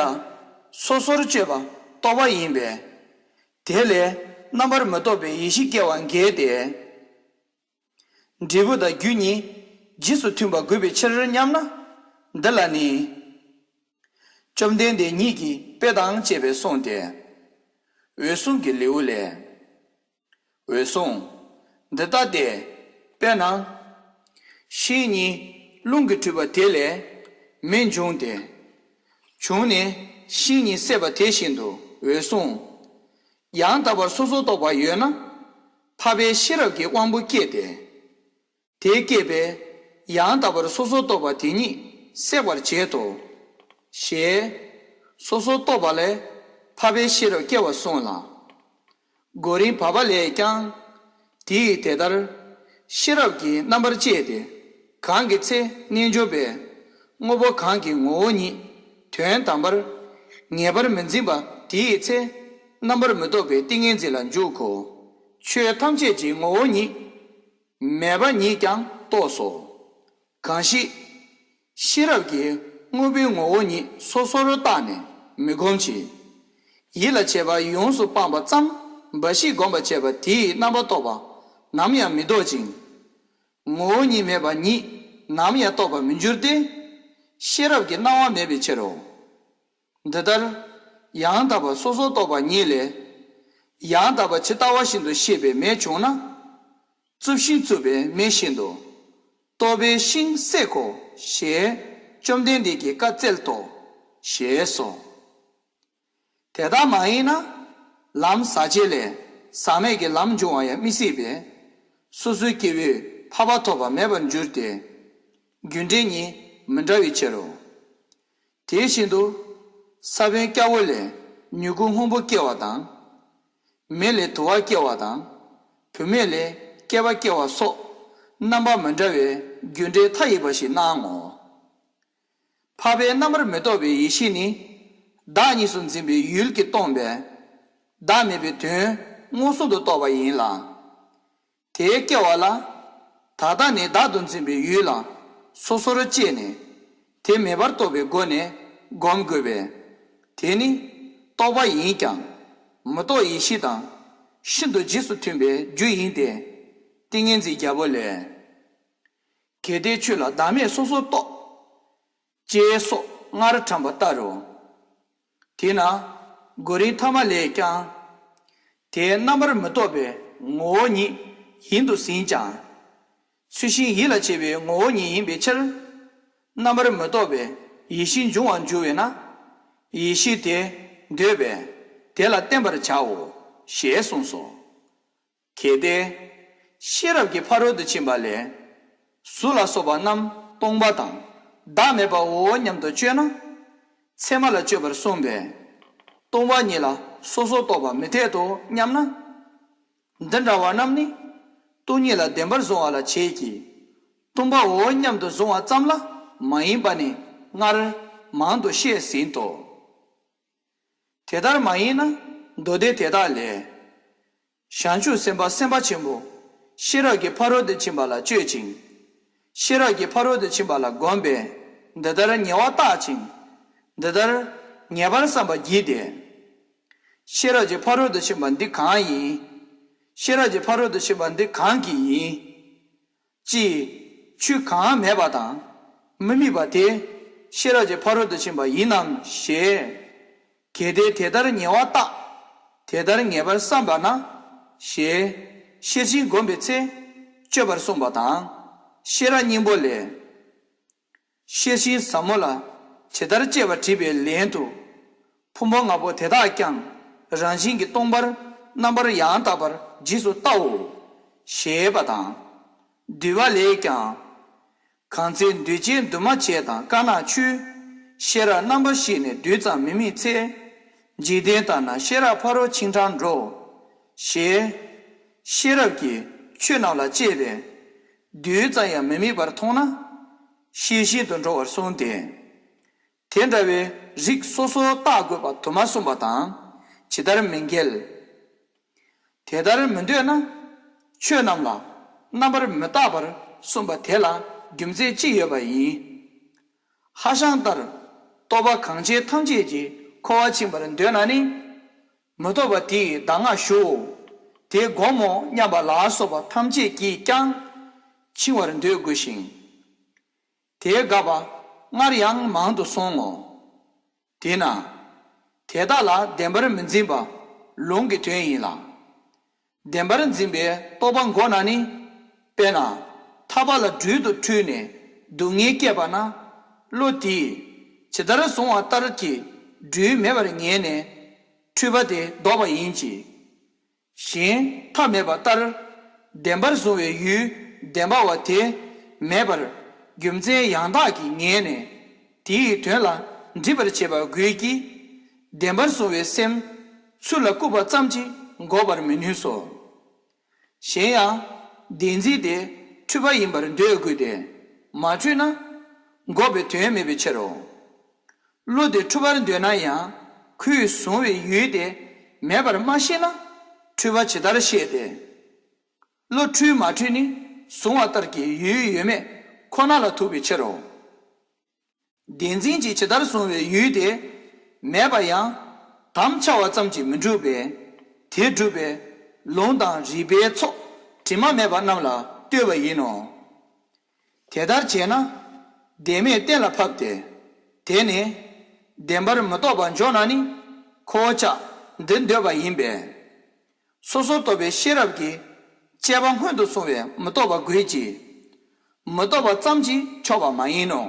སོ་སོར་དཔྱོད་པ་རྟོག་པ་ཡིན་པས། དེ་ལས་རྣམ་པར་མི་རྟོག་པའི་ཡེ་ཤེས་སྐྱེ་བ་འགལ་ཏེ། འབྲས་བུ་དང་རྒྱུ་གཉིས་རྗེས་སུ་མཐུན་པ་དགོས་པའི་ཕྱིར་སྙམ་ན། འདི་ལ་ནི། བཅོམ་ལྡན་འདས་ཉིད་ཀྱིས་དཔེ་དང་བཅས་པས་གསུངས་ཏེ། འོད་སྲུང་གི་ལེའུ་ལས། འོད་སྲུང་། འདི་ལྟ་སྟེ། དཔེར་ན། ཤིང་གཉིས་རླུང་གིས་དཀྲུགས་པ་དེ་ལས་མེ་འབྱུང་སྟེ། བྱུང་ནས་ཤིང་གཉིས་བསྲེགས་པ་དེ་བཞིན་དུ་འོད་སྲུང་། ཡང་དག་པར་སོ་སོར་རྟོག་པ་ཡོད་ན། འཕགས་པའི་ཤེས་རབ་ཀྱི་དབང་པོ་སྐྱེས་ཏེ། དེ་སྐྱེས་པས་ཡང་དག་པར་སོ་སོར་རྟོག་པ་དེ་ཉིད་བསྲེག་པར་བྱེད་དོ། ཞེས་སོ་སོར་རྟོག་པ་ལས་འཕགས་པའི་ཤེས་རབ་སྐྱེ་བར་གསུངས་ལ། གོ་རིམ་བར་པ་ལས་ཀྱང་དེ་ཡི་དེ་ལྟར་ཤེས་རབ་ཀྱིས་རྣམ་པར་དཔྱད་དེ་གང་གི་ཚེ་རྣལ་འབྱོར་པས་དངོས་པོ་གང་གི་ངོ་བོ་ཉིད་དོན་དམ་པར་ངེས་པར་མི་འཛིན་པ་དེ་ཡི་ཚེ་རྣམ་པར་མི་རྟོག་པའི་ཏིང་ངེ་འཛིན་ལ་འཇུག་གོ། ཆོས་ཐམས་ཅད་ཀྱི་ངོ་བོ་ཉིད་མེད་པ་ཉིད་ཀྱང་རྟོགས་སོ། གང་ཞིག་ཤེས་རབ་ཀྱིས་དངོས་པོའི་ངོ་བོ་ཉིད་སོ་སོར་བརྟགས་ནས་མི་སྒོམ་ཞིང་། ཡིད་ལ་བྱེད་པ་ཡོངས་སུ་སྤངས་པ་ཙམ་འབའ་ཞིག་སྒོམ་པར་བྱེད་པ་དེའི་རྣམ་པར་རྟོག་པ་ནམ་ཡང་མི་ལྡོག་ཅིང་། ངོ་བོ་ཉིད་མེད་པ་ཉིད་ནམ་ཡང་རྟོགས་པར་མི་འགྱུར་ཏེ། ཤེས་རབ་ཀྱི་སྣང་བ་མེད་པའི་ཕྱིར་རོ། འདི་ལྟར་ཡང་དག་པར་སོ་སོར་རྟོག་པ་ཉིད་ལས། ཡང་དག་པར་ཇི་ལྟ་བ་བཞིན་དུ་ཤེས་པའི་མེ་བྱུང་ན། རྩུབ་ཤིང་རྩུབ་པའི་མེ་བཞིན་དུ། རྟོག་པའི་ཤིང་བསྲེག་གོ་ཞེས་བཅོམ་ལྡན་འདས་ཀྱིས་བཀའ་སྩལ་ཏོ། ཞེས་སོ། དེ་ལྟར་མ་ཡིན་ན། ལམ་ཟག་བཅས་ལས་ཟག་མེད་ཀྱི་ལམ་འབྱུང་བ་ཡང་མི་སྲིད་པས། སོ་སོའི་སྐྱེ་བོས་འཕགས་པ་ཐོབ་པ་མེད་པར་འགྱུར་ཏེ། རྒྱུ་འབྲས་གཉིས་མི་འདྲ་བའི་ཕྱིར་རོ། དེ་བཞིན་དུ། ས་བོན་སྐྱ་བོ་ལས་མྱུ་གུ་སྔོན་པོ་སྐྱེ་བ་དང་། མེ་ལས་དུ་བ་སྐྱེ་བ་དང་། བུད་མེད་ལས་སྐྱེས་པ་སྐྱེ་བ་སོགས་རྣམ་པ་མི་འདྲ་བའི་རྒྱུ་འབྲས་མཐའ་ཡས་པ་ཞིག་སྣང་ངོ་། འཕགས་པའི་རྣམ་པར་མི་རྟོག་པའི་ཡེ་ཤེས་ནི། བདག་གཉིས་སུ་འཛིན་པའི་ཡུལ་གྱིས་སྟོང་པས། བདག་མེད་པའི་དོན་མངོན་སུམ་དུ་རྟོགས་པ་ཡིན་ལ། དེའི་སྐྱེ་བ་ལ། ད་ལྟ་ནི་བདག་ཏུ་འཛིན་པའི་ཡུལ་ལ་སོ་སོར་བཅད་ནས། དེ་མེད་པར་རྟོགས་པའི་སྒོ་ནས་སྒོམ་དགོས་པས། དེ་ནི་རྟོག་པ་ཡིན་ཀྱང་། མི་རྟོག་ཡེ་ཤེས་དང་ཤིན་ཏུ་རྗེས་སུ་མཐུན་པའི་རྒྱུ་ཡིན་ཏེ། ཏིང་ངེ་འཛིན་རྒྱལ་པོ་ལས། གལ་ཏེ་ཆོས་ལ་བདག་མེད་སོ་སོར་རྟོག་ཅེས་སོགས་སྔར་དྲངས་པ་ལྟར་རོ། དེས་ན་གོ་རིམ་ཐ་མ་ལས་ཀྱང་། དེ་རྣམ་པར་མི་རྟོག་པའི་ངོ་བོ་ཉིད་ཡིན་དུ་ཟིན་ཀྱང་། ཚུལ་གཞན་ཡིད་ལ་བྱེད་པའི་ངོ་བོ་ཉིད་ཡིན་པའི་ཕྱིར། རྣམ་པར་མི་རྟོག་པའི་ཡེ་ཤེས་འབྱུང་བར་འགྱུར་བས་ན། ཡེ་ཤེས་དེ་འདོད་པས་དེ་ལ་བརྟེན་པར་བྱའོ། ཞེས་གསུངས་སོ། གལ་ཏེ། ཤེས་རབ་ཀྱི་ཕ་རོལ་ཏུ་ཕྱིན་པ་ལས། གཟུགས་ལ་སོགས་པ་རྣམས་སྟོང་པ་དང་བདག་མེད་པའོ་སྙམ་དུ་དཔྱོད་ན། ཚད་མ་ལ་དཔྱོད་པར་གསུངས་པས། སྟོང་པ་ཉིད་ལ་སོ་སོར་རྟོག་པ་མི་འཐད་དོ་སྙམ་ན། འདི་འདྲ་བ་རྣམས་ནི། སྟོང་ཉིད་ལ་བདེན་པར་བཟུང་བ་ལ་བྱེད་ཀྱི། སྟོང་པའོ་སྙམ་དུ་བཟུང་བ་ཙམ་ལ་མ་ཡིན་པ་ནི་སྔར་མང་དུ་བཤད་ཟིན་ཏོ། དེ་ལྟར་མ་ཡིན་ན་མདོ་སྡེ་དེ་དག་ལས། བྱང་ཆུབ་སེམས་དཔའ་སེམས་དཔའ་ཆེན་པོ་ཤེས་རབ་ཀྱི་ཕ་རོལ་ཏུ་ཕྱིན་པ་ལ་སྤྱོད་ཅིང་། ཤེས་རབ་ཀྱི་ཕ་རོལ་ཏུ་ཕྱིན་པ་ལ་བསྒོམས་པས་འདི་ལྟར་ཉེ་བར་བརྟག་ཅིང་། འདི་ལྟར་ངེས་པར་བསམ་པར་བགྱིས་ཏེ། ཤེས་རབ་ཀྱི་ཕ་རོལ་ཏུ་ཕྱིན་པ་འདི་གང་ཡིན། ཤེས་རབ་ཀྱི་ཕ་རོལ་ཏུ་ཕྱིན་པ་འདི་གང་གི་ཡིན། ཅེས། ཆོས་གང་མེད་པ་དང་། མི་དམིགས་པ་དེ། ཤེས་རབ་ཀྱི་ཕ་རོལ་ཏུ་ཕྱིན་པ་ཡིན་ནམ་ཞེས། གལ་ཏེ་དེ་ལྟར་ཉེ་བར་བརྟག་དེ་ལྟར་ངེས་པར་བསམ་པ་ན། ཞེས། ཤེར་ཕྱིན་བསྒོམ་པའི་ཚེ། དཔྱོད་པར་གསུངས་པ་དང་། ཤེས་རབ་སྙིང་པོ་ལས། ཤེར་ཕྱིན་ཟབ་མོ་ལ་ཇི་ལྟར་དཔྱད་པ་དྲིས་པའི་ལན་དུ། ཕུང་པོ་ལྔ་པོ་དེ་དག་ཀྱང་རང་བཞིན་གྱིས་སྟོང་པར་རྣམ་པར་ཡང་དག་པར་རྗེས་སུ་བལྟའོ། ཞེས་པ་དང་། འདུས་པ་ལས་ཀྱང་། གང་ཚེ་འདུས་བྱས་འདུས་མ་བྱས་དང་དཀར་ནག་ཆུ། ཤེས་རབ་རྣམ་པར་ཤེས་ནས་རྡུལ་ཙམ་མི་དམིགས་ཚེ། འཇིག་རྟེན་ལྟར་ན་ཤེས་རབ་ཕ་རོལ་ཕྱིན་དྲག་འགྲོ། ཞེས། ཤེས་རབ་ཀྱིས་ཆོས་རྣམས་ལ་དཔྱད་པས། རྡུལ་ཙམ་ཡང་མི་དམིགས་པར་མཐོང་ན། ཤེས་བཞིན་དུ་འགྲོ་བར་གསུངས་ཏེ། དེ་འདྲ་བའི་རིགས་སོ་སོར་བརྟག་དགོས་པ་དུ་མ་གསུངས་པ་དང་ཇི་ལྟར་མི་འགལ། དེ་ལྟར་མི་འདོད་ན། ཆོས་རྣམས་ལ་རྣམ་པར་མི་བརྟག་པར་གསུངས་པ་དེ་ལ་རྒྱུ་མཚན་ཅི་ཡོད་པ་ཡིན། ཧྭ་ཤང་ལྟར་རྟོག་པ་གང་ཆེ་ཐམས་ཅད་ཀྱིས་འཁོར་བར་ཕྱིན་པར་འདོད་ན་ནི། མི་རྟོག་པ་དེའི་གདམས་ངག་ཞུའོ། དེ་སྒོམ་མོ་སྙམ་པ་ལ་སོགས་པ་ཐམས་ཅད་ཀྱིས་ཀྱང་འཆིང་བར་འདོད་དགོས་ཤིང་། དེའི་དགག་པ་སྔར་ཡང་མང་དུ་སོང་ངོ་། དེས་ན། དེ་དག་ལ་བདེན་པར་མི་འཛིན་པ་ལུང་གི་དོན་ཡིན་ལ། བདེན་པར་འཛིན་པའི་རྟོག་པ་འགོག་ན་ནི། དཔེར་ན། ཐག་པ་ལ་སྦྲུལ་དུ་འཁྲུལ་ནས་སྡུག་བསྔལ་སྐྱེས་པ་ན། བློ་དེས་ཇི་ལྟར་བཟུང་བ་ལྟར་གྱི་སྦྲུལ་མེད་པར་ངེས་ནས། འཁྲུལ་པ་དེ་ལྡོག་པ་ཡིན་གྱི། གཞན་ཐ་མལ་པ་ལྟར་བདེན་པར་བཟུང་བའི་ཡུལ་བདེན་པ་བ་དེ་མེད་པར་རྒྱུ་མཚན་ཡང་དག་གིས་ངེས་ནས་དེའི་དོན་ལ་འགྲིབ་པར་བྱེད་པ་དགོས་ཀྱི། བདེན་པར་བཟུང་བའི་སེམས་ཚུར་ལ་བཀུག་པ་ཙམ་གྱིས་འགོག་པར་མི་ནུས་སོ། གཞན་ཡང་བདེན་འཛིན་དེ་འཁྲུལ་པ་ཡིན་པར་འདོད་དགོས་ཏེ་མ་འཁྲུལ་ན་འགོག་པའི་དོན་མེད་པའི་ཕྱིར་རོ། བློ་དེ་འཁྲུལ་པར་འདོད་ན་ཡང་ཁོས་བཟུང་བའི་ཡུལ་དེ་མེད་པར་མ་ཤེས་ན་འཁྲུལ་པ་ཇི་ལྟར་ཤེས་ཏེ། བློ་འཁྲུལ་མ་འཁྲུལ་ནི་བཟུང་བ་ལྟར་གྱི་ཡུལ་ཡོད་མེད་ཁོ་ན་ལ་ཐུག་པའི་ཕྱིར་རོ། བདེན་འཛིན་གྱིས་ཇི་ལྟར་བཟུང་བའི་ཡུལ་དེ་མེད་པ་ཡང་དམ་འཆའ་བ་ཙམ་གྱིས་མི་འགྲུབ་པས། དེ་སྒྲུབ་པའི་ལུང་དང་རིགས་པའི་ཚོགས་དྲི་མ་མེད་པ་རྣམས་ལ་ལྟོས་པ་ཡིན་ནོ། དེ་ལྟར་བྱས་ན་བདེན་མེད་གཏན་ལ་ཕབ་སྟེ། དེ་ནི་བདེན་པར་མི་རྟོག་པར་འཇོག་ན་ནི་ཁོ་བོ་ཅག་འདི་འདོད་པ་ཡིན་པས། སོ་སོར་རྟོག་པའི་ཤེས་རབ་ཀྱིས་དཔྱད་པ་སྔོན་དུ་སོང་བའི་མི་རྟོག་པ་དགོས་ཀྱི། མི་རྟོག་པ་ཙམ་གྱིས་ཆོག་པ་མ་ཡིན་ནོ།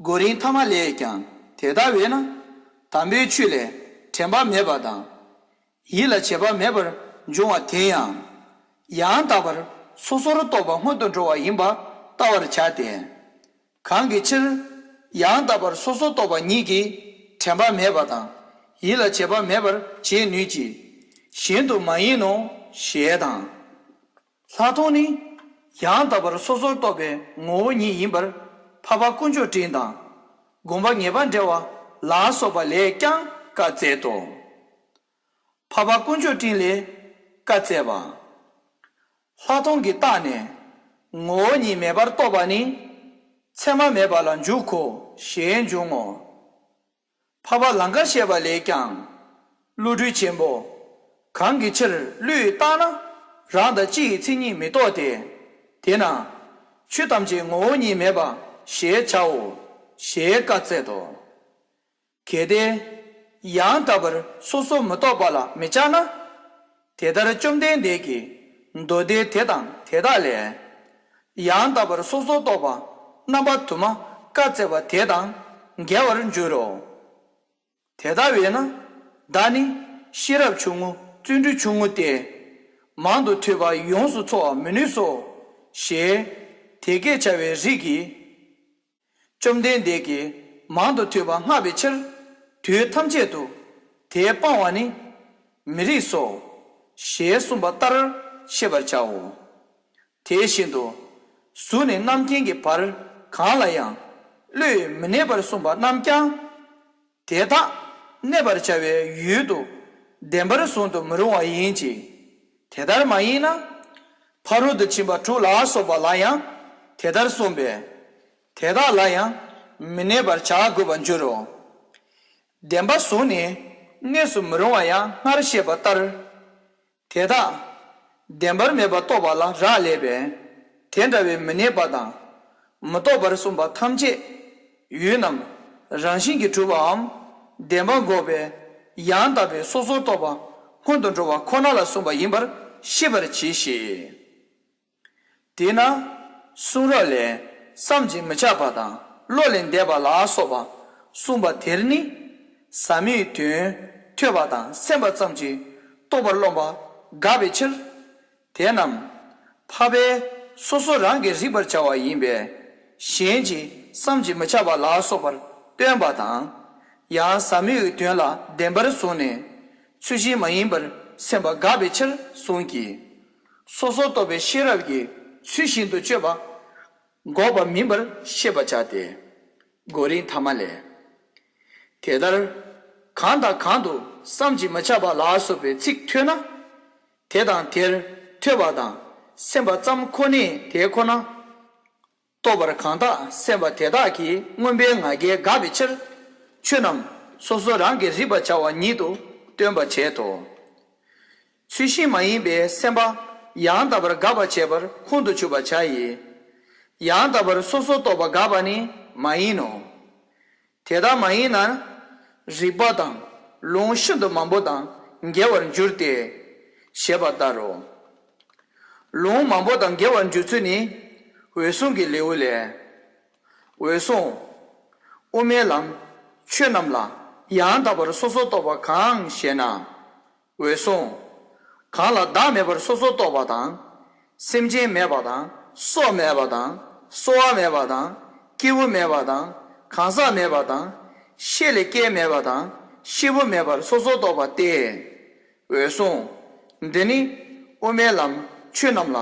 གོ་རིམ་ཐ་མ་ལས་ཀྱང་དེ་ལྟ་བས་ན། དམ་པའི་ཆོས་ལས་དྲན་པ་མེད་པ་དང་། ཡིད་ལ་བྱེད་པ་མེད་པར་འབྱུང་བ་དེ་ཡང་། ཡང་དག་པར་སོ་སོར་རྟོག་པ་སྔོན་དུ་འགྲོ་བ་ཡིན་པ་ལྟ་བར་བྱ་སྟེ། གང་གི་ཕྱིར། ཡང་དག་པར་སོ་སོར་རྟོག་པ་ཉིད་ཀྱིས་དྲན་པ་མེད་པ་དང་། ཡིད་ལ་བྱེད་པ་མེད་པར་བྱེད་ནུས་ཀྱི། གཞན་དུ་མ་ཡིན་ནོ། ཞེས་དང་། ལྷག་མཐོང་ནི། ཡང་དག་པར་སོ་སོར་རྟོག་པའི་ངོ་བོ་ཉིད་ཡིན་པར་འཕགས་པ་དཀོན་མཆོག་སྤྲིན་དང་། དགོངས་པ་ངེས་པ་འགྲེལ་བ་ལ་སོགས་པ་ལས་ཀྱང་བཀའ་སྩལ་ཏོ། འཕགས་པ་དཀོན་མཆོག་སྤྲིན་ལས་བཀའ་སྩལ་པ། ལྷག་མཐོང་གིས་བརྟགས་ནས་ངོ་བོ་ཉིད་མེད་པར་རྟོགས་པ་ནི། མཚན་མ་མེད་པ་ལ་འཇུག་གོ་ཞེས་འབྱུང་ངོ་། འཕགས་པ་ལང་ཀར་བཤད་པ་ལས་ཀྱང་། བློ་གྲོས་ཆེན་པོ། གང་གི་ཕྱིར་བློས་བཏང་ན་རང་དང་སྤྱི་ཡི་མཚན་ཉིད་མི་རྟོགས་ཏེ། དེས་ན་ཆོས་ཐམས་ཅད་ངོ་བོ་ཉིད་མེད་པ་ཞེས་བྱའོ་ཞེས་བཀའ་སྩལ་ཏོ། གལ་ཏེ་ཡང་དག་པར་སོ་སོར་མི་རྟོག་པ་ལ་མི་སྦྱར་ན། དེ་ལྟར་བཅོམ་ལྡན་འདས་ཀྱིས་མདོ་སྡེ་དེ་དང་དེ་དག་ལས། ཡང་དག་པར་སོ་སོར་རྟོག་པ་རྣམ་པ་དུ་མ་བཀའ་སྩལ་པ་དེ་དང་འགལ་བར་འགྱུར་རོ། དེ་ལྟ་བས་ན་བདག་ནི་ཤེས་རབ་ཆུང་ངུ་བརྩོན་འགྲུས་ཆུང་ངུ་སྟེ། མང་དུ་ཐོས་པ་ཡོངས་སུ་འཚོ་བར་མི་ནུས་སོ། ཞེས་དེ་སྐད་བྱ་བའི་རིགས་ཀྱིས། བཅོམ་ལྡན་འདས་ཀྱིས་མང་དུ་ཐོས་པ་བསྔགས་པའི་ཕྱིར་དུས་ཐམས་ཅད་དུ་དེ་སྤང་བ་ནི་མི་རིགས་སོ། ཞེས་གསུངས་པ་ལྟར་ཤེས་པར་བྱའོ། དེ་བཞིན་དུ་གཟུགས་ནས་རྣམ་མཁྱེན་གྱི་བར་གང་ལ་ཡང་བློས་མི་གནས་པར་གསུངས་པ་རྣམས་ཀྱང་། དེ་དག་གནས་པར་བྱ་བའི་ཡུལ་དུ་བདེན་པར་བཟུང་དུ་མི་རུང་བ་ཡིན་གྱི། དེ་ལྟར་མ་ཡིན་ན། ཕ་རོལ་ཏུ་ཕྱིན་པ་དྲུག་ལ་སོགས་པ་ལ་ཡང་དེ་ལྟར་གསུངས་པས། དེ་དག་ལ་ཡང་མི་གནས་པར་བྱ་དགོས་པར་འགྱུར་རོ། བདེན་པ་བཟུང་ནས་གནས་སུ་མི་རུང་བ་ཡང་སྔར་བཤད་པ་ལྟར། དེ་དག་བདེན་པར་མེད་པར་རྟོགས་པ་ལ་རག་ལས་པས། དེ་འདྲ་བའི་མི་གནས་པ་དང་མི་རྟོགས་པར་གསུངས་པ་ཐམས་ཅད་ཡུལ་རྣམས་རང་བཞིན་གྱིས་གྲུབ་པའམ་བདེན་པ་འགོག་པའི་ཡང་དག་པའི་སོ་སོར་རྟོག་པ་སྔོན་དུ་འགྲོ་བ་ཁོ་ན་ལ་གསུངས་པ་ཡིན་པར་ཤེས་པར་གྱིས་ཤིག། དེས་ན་གསུང་རབ་ལས་བསམ་གྱིས་མི་ཁྱབ་པ་དང་བློ་ལས་འདས་པ་ལ་སོགས་པ་གསུངས་པ་དེར་ནི་ཟབ་མོའི་དོན་ཐོས་པ་དང་སེམས་པ་ཙམ་གྱིས་རྟོགས་པར་རློམ་པ་དགག་པའི་ཕྱིར། དེ་རྣམས་འཕགས་པས་སོ་སོ་རང་གིས་རིག་པར་བྱ་བ་ཡིན་པས་གཞན་གྱིས་བསམ་གྱིས་མི་ཁྱབ་པ་ལ་སོགས་པར་སྟོན་པ་དང་། ཡང་ཟབ་མོའི་དོན་ལ་བདེན་པར་བཟུང་ནས་ཚུལ་བཞིན་མ་ཡིན་པར་སེམས་པ་དགག་པའི་ཕྱིར་གསུངས་ཀྱི། སོ་སོར་རྟོག་པའི་ཤེས་རབ་ཀྱིས་ཚུལ་བཞིན་དུ་དཔྱོད་པ་འགོག་པ་མིན་པར་ཤེས་པར་བྱ་སྟེ། མགོ་རིང་ཐ་མ་ལས། དེ་ལྟར་གང་དང་གང་དུ་བསམ་གྱིས་མི་ཁྱབ་པ་ལ་སོགས་པའི་ཚིག་ཐོས་ན། དེ་དང་དེར་ཐོས་པ་དང་སེམས་པ་ཙམ་ཁོ་ནས་དེ་ཁོ་ན་རྟོགས་པར་གང་དག་སེམས་པ་དེ་དག་གིས་མངོན་པའི་ང་རྒྱལ་དགག་པའི་ཕྱིར། ཆོས་རྣམས་སོ་སོ་རང་གིས་རིག་པར་བྱ་བ་ཉིད་དུ་སྟོན་པར་བྱེད་དོ། ཚུལ་བཞིན་མ་ཡིན་པའི་སེམས་པ་ཡང་དག་པར་དགག་པར་བྱེད་པར་ཁོང་དུ་ཆུད་པར་བྱ་ཡི། ཡང་དག་པར་སོ་སོར་རྟོག་པ་དགག་པ་ནི་མ་ཡིན་ནོ། དེ་ལྟར་མ་ཡིན་ན། རིགས་པ་དང་ལུང་ཤིན་ཏུ་མང་པོ་དང་འགལ་བར་འགྱུར་ཏེ། ཞེས་པ་ལྟར་རོ། ལུང་མང་པོ་དང་འགལ་བར་འགྱུར་ཚུལ་ནི། འོད་སྲུང་གི་ལེའུ་ལས། འོད་སྲུང་། དབུ་མའི་ལམ་ཆོས་རྣམས་ལ་ཡང་དག་པར་སོ་སོར་རྟོག་པ་གང་ཞེ་ན། འོད་སྲུང་། གང་ལ་བདག་མེད་པར་སོ་སོར་རྟོག་པ་དང་། སེམས་ཅན་མེད་པ་དང་སྲོག་མེད་པ་དང་གསོ་བ་མེད་པ་དང་སྐྱེས་བུ་མེད་པ་དང་གང་ཟག་མེད་པ་དང་ཤེས་ལས་སྐྱེས་མེད་པ་དང་ཤེས་བུ་མེད་པར་སོ་སོར་རྟོག་པ་སྟེ། འོད་སྲུང་། འདི་ནི་དབུ་མའི་ལམ་ཆོས་རྣམས་ལ་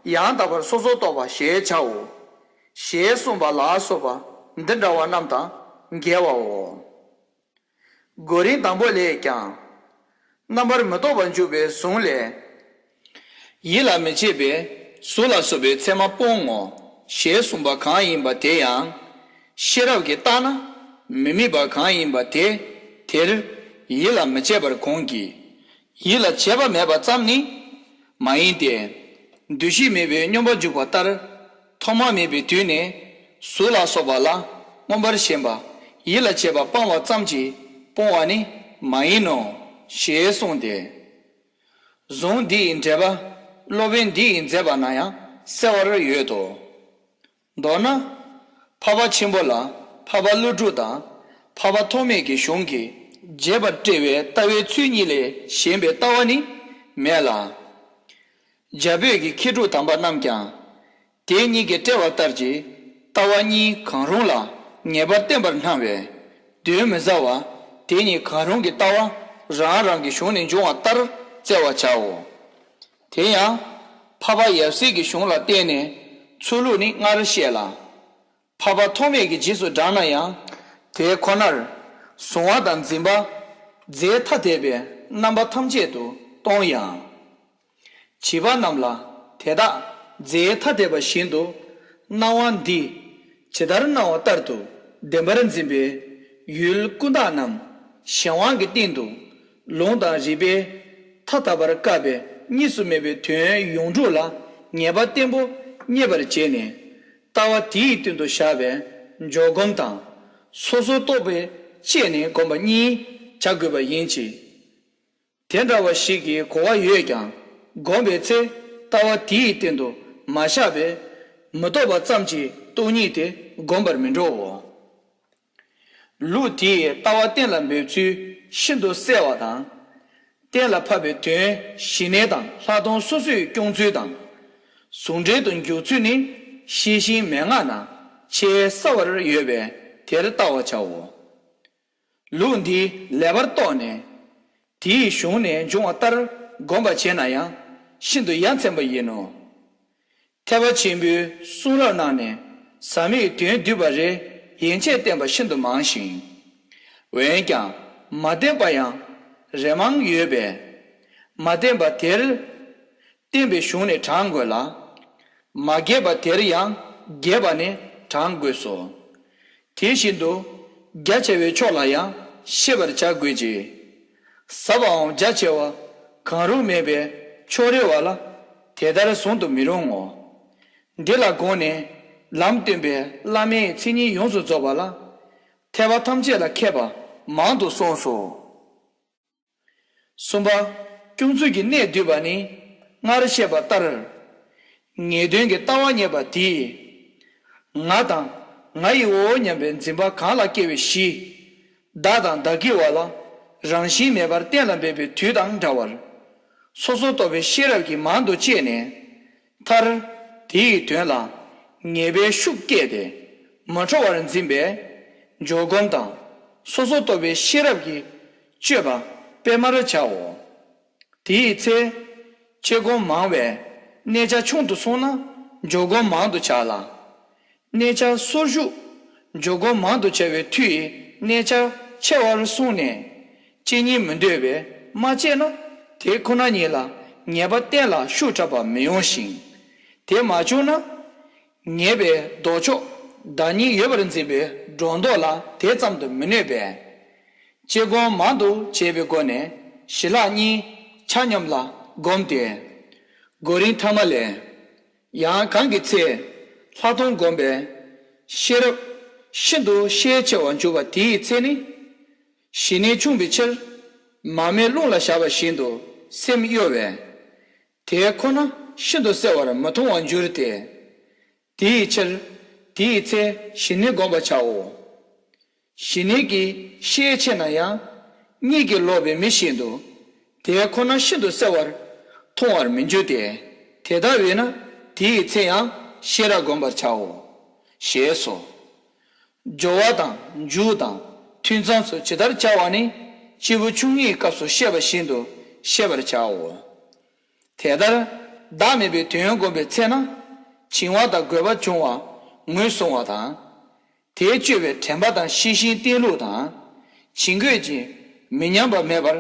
ཡང་དག་པར་སོ་སོར་རྟོག་པ་ཞེས་བྱའོ། ཞེས་གསུངས་པ་ལ་སོགས་པ་འདི་འདྲ་བ་རྣམས་དང་འགལ་བའོ། མགོ་རིང་དང་པོ་ལས་ཀྱང་། རྣམ་པར་མི་རྟོག་པར་འཇུག་པའི་གཟུངས་ལས། ཡིད་ལ་མི་བྱེད་པས་གཟུགས་ལ་སོགས་པའི་མཚན་མ་སྤོང་ངོ་། ཞེས་གསུངས་པ་གང་ཡིན་པ་དེ་ཡང་། ཤེས་རབ་ཀྱིས་བརྟགས་ན་མི་དམིགས་པ་གང་ཡིན་པ་དེ་དེར་ཡིད་ལ་མི་བྱེད་པར་དགོངས་ཀྱི། ཡིད་ལ་བྱེད་པ་མེད་པ་ཙམ་ནི་མ་ཡིན་ཏེ། འདུ་ཤེས་མེད་པའི་སྙོམས་པར་འཇུག་པ་ལྟར། ཐོག་མ་མེད་པའི་དུས་ནས་གཟུགས་ལ་སོགས་པ་ལ་མངོན་པར་ཞེན་པ་ཡིད་ལ་བྱེད་པ་སྤང་བ་ཙམ་གྱིས་སྤོང་བ་ནི་མ་ཡིན་ནོ། ཞེས་གསུངས་ཏེ། གཟུངས་འདི་ཡི་འགྲེལ་པ་སློབ་དཔོན་འདི་ཡིས་མཛད་པ་ན་ཡང་གསལ་བར་ཡོད་དོ། མདོར་ན། འཕགས་པ་ཆེན་པོ་ལ་འཕགས་པ་ཀླུ་སྒྲུབ་དང་འཕགས་པ་ཐོགས་མེད་ཀྱི་གཞུང་གིས་རྒྱས་པར་བཀྲལ་བའི་ལྟ་བའི་ཚུལ་གཉིས་ལས་གཞན་པའི་ལྟ་བ་ནི་མེད་ལ། རྒྱ་བོད་ཀྱི་མཁས་གྲུབ་དམ་པ་རྣམས་ཀྱང་དེ་གཉིས་ཀྱིས་བཀྲལ་བ་ལྟར་གྱི་ལྟ་བ་གཉིས་གང་རུང་ལ་ངེས་པར་བརྟེན་པར་སྣང་བས་གདོན་མི་ཟ་བར་དེ་གཉིས་གང་རུང་གི་ལྟ་བ་རང་རང་གི་གཞུང་ནས་འབྱུང་བ་ལྟར་བཙལ་བར་བྱའོ། དེ་ཡང་འཕགས་པ་ཡབ་སྲས་ཀྱི་གཞུང་ལ་བརྟེན་ནས་ཚུལ་ལུགས་ནི་སྔར་བཤད་ལ། འཕགས་པ་ཐོགས་མེད་ཀྱི་རྗེས་སུ་འབྲངས་ན་ཡང་དེ་ཁོ་ནར་གཟུང་བ་དང་འཛིན་པ་རྫས་ཐ་དད་པའི་རྣམ་པ་ཐམས་ཅད་དུ་གཏོང་ཡང་། བྱིས་པ་རྣམས་ལ་ དེ་དག་རྫས་ཐ་དད་པ་བཞིན་དུ་སྣང་བ་འདི་ཇི་ལྟར་སྣང་བ་ལྟར་དུ་བདེན་པར་འཛིན་པའི་ཡུལ་ཀུན་བརྟགས་རྣམས་གཞན་དབང་གི་སྟེང་དུ་ལུང་དང་རིགས་པས་ཐ་དད་པར་བཀག་པའི་གཉིས་སུ་མེད་པའི་དོན་ཡོངས་གྲུབ་ལ་ངེས་པ་བརྟན་པོ་རྙེད་པར་བྱས་ནས། ལྟ་བ་དེའི་སྟེང་དུ་བཞག་པའི་འཇོག་སྒོམ་དང་། སོ་སོར་རྟོག་པས་དཔྱད་ནས་སྒོམ་པ་གཉིས་བྱ་དགོས་པ་ཡིན་གྱི། དེ་འདྲ་བ་ཞིག་གི་གོ་བ་ཡོད་ཀྱང་། སྒོམ་པའི་ཚེ་ལྟ་བ་དེའི་སྟེང་དུ་མ་བཞག་པས་མི་རྟོག་པ་ཙམ་གྱི་སྟོང་ཉིད་དེ་སྒོམ་པར་མི་འགྲོའོ། ལུགས་དེས་ལྟ་བ་གཏན་ལ་འབེབས་ཚུལ་ཤིན་ཏུ་གསལ་བ་དང་། གཏན་ལ་ཕབ་པའི་དོན་ཞི་གནས་དང་ལྷག་མཐོང་སོ་སོས་སྐྱོང་ཚུལ་དང་། ཟུང་འབྲེལ་དུ་འཇུག་ཚུལ་ནི་ཤེས་བཞིན་མན་ངག་ན་ཆེས་གསལ་བར་ཡོད་པས་དེར་བལྟ་བར་བྱའོ། ལུགས་འདི་ལེགས་པར་རྟོགས་ནས། དེའི་གཞུང་ནས་འབྱུང་བ་ལྟར་སྒོམ་པར་བྱས་ན་ཡང་ཤིན་ཏུ་ཡ་མཚན་པ་ཡིན་ནོ། ཐེག་པ་ཆེན་པོའི་གསུང་རབ་ནང་ནས་ཟབ་མོའི་དོན་བསྡུས་པ་རེ་ཡན་ཆད་བསྟན་པ་ཤིན་ཏུ་མང་ཞིང་། འོན་ཀྱང་མ་བསྟན་པ་ཡང་རེ་མང་ཡོད་པས། མ་བསྟན་པ་དེར་བསྟན་པའི་གཞུང་ནས་དྲངས་དགོས་ལ། མ་རྒྱས་པ་དེར་ཡང་རྒྱས་པ་ནས་དྲངས་དགོས་སོ། དེ་བཞིན་དུ་རྒྱ་ཆེ་བའི་ཕྱོགས་ལ་ཡང་ཤེས་པར་བྱ་དགོས་ཀྱི། ཟབ་པའམ་རྒྱ་ཆེ་བ་གང་རུང་མེད་པའི་ཕྱོགས་རེ་བ་ལ་དེ་ལྟར་བཟུང་དུ་མི་རུང་ངོ་། འདི་ལ་དགོངས་ནས་ལམ་སྟོན་པའི་བླ་མའི་མཚན་ཉིད་ཡོངས་སུ་རྫོགས་པ་ལ་ཐེག་པ་ཐམས་ཅད་ལ་མཁས་པ་མང་དུ་གསུངས་སོ། གསུམ་པ། སྐྱོང་ཚུལ་གྱི་གནད་བསྡུས་པ་ནི་སྔར་བཤད་པ་ལྟར། ངེས་དོན་གྱི་ལྟ་བ་རྙེད་པ་དེས། ང་དང་ང་ཡི་འོ་སྙམ་པའི་འཛིན་པ་གང་ལ་སྐྱེ་བའི་གཞི། བདག་དང་བདག་གི་བ་ལ་རང་བཞིན་མེད་པར་གཏན་ལ་འབེབས་པའི་དུས་དང་འདྲ་བར། སོ་སོར་རྟོག་པའི་ཤེས་རབ་ཀྱིས་མང་དུ་དཔྱད་ནས། མཐར། དེའི་དོན་ལ་ངེས་པའི་ཤུགས་སྐྱེས་ཏེ་མི་འཕྲོ་བར་འཛིན་པས། འཇོག་སྒོམ་དང་སོ་སོར་རྟོག་པའི་ཤེས་རབ་ཀྱིས་དཔྱོད་པ་སྤེལ་མར་བྱའོ། དེའི་ཚེ། དཔྱད་སྒོམ་མང་བས་གནས་ཆ་ཆུང་དུ་སོང་ན་འཇོག་སྒོམ་མང་དུ་བྱ་ལ། གནས་ཆ་སོར་ཞུགས་འཇོག་སྒོམ་མང་དུ་བྱ་བའི་མཐུས་གནས་ཆ་ཆེ་བར་སོང་ནས། དཔྱད་སྙིང་མི་འདོད་པས་མ་དཔྱད་ན་དེ་ཁོ་ན་ཉིད་ལ་ངེས་པ་གཏན་ལ་ཤུགས་དྲག་པ་མི་ཡོང་ཞིང་། དེ་མ་བྱུང་ན། ངེས་པའི་ལྡོག་ཕྱོགས་བདག་ཉིད་ཡོད་པར་འཛིན་པའི་སྒྲོ་འདོགས་ལ་དེ་ཙམ་དུ་མི་གནོད་པས། དཔྱད་སྒོམ་མང་དུ་བྱས་པའི་སྒོ་ནས་ཞི་ལྷག་གཉིས་ཆ་མཉམ་ལ་བསྒོམས་ཏེ། གོ་རིམ་ཐ་མ་ལས། ཡང་གང་གི་ཚེ་ལྷག་མཐོང་སྒོམ་པའི་ཤེས་རབ་ཤིན་ཏུ་ཤས་ཆེ་བར་འཇུག་པ་དེའི་ཚེ་ནི། ཞི་གནས་ཆུང་བའི་ཕྱིར། མར་མེ་རླུང་ལ་བཞག་པ་བཞིན་དུ་སེམས་གཡོ་བས། དེ་ཁོ་ན་ཤིན་ཏུ་གསལ་བར་མི་མཐོང་བར་འགྱུར་ཏེ། དེའི་ཕྱིར། དེའི་ཚེ་ཞི་གནས་བསྒོམ་པར་བྱའོ། ཞི་གནས་ཀྱི་ཤས་ཆེ་ན་ཡང་། གཉིད་ཀྱིས་ལོག་པའི་མི་བཞིན་དུ། དེ་ཁོ་ན་ཤིན་ཏུ་གསལ་བར་མཐོང་བར་མི་འགྱུར་ཏེ། དེ་ལྟ་བས་ན་དེའི་ཚེ་ཡང་ཤེས་རབ་བསྒོམ་པར་བྱའོ། ཞེས་སོ། སྦྱོར་བ་དང་མཇུག་དང་ཐུན་མཚམས་སུ་ཇི་ལྟར་བྱ་བ་ནི་སྐྱེས་བུ་ཆུང་ངུའི་སྐབས་སུ་བཤད་པ་བཞིན་དུ་བཤད་པར་བྱའོ། དེ་ལྟར་བདག་མེད་པའི་དོན་བསྒོམ་པའི་ཚེ་ན། བྱིང་བ་དང་རྒོད་པ་འབྱུང་བ་ངོས་བཟུང་བ་དང་། དེ་གཅོད་པའི་དྲན་པ་དང་ཤེས་བཞིན་བསྟེན་ལུགས་དང་། བྱིང་རྒོད་ཀྱི་མི་མཉམ་པ་མེད་པར་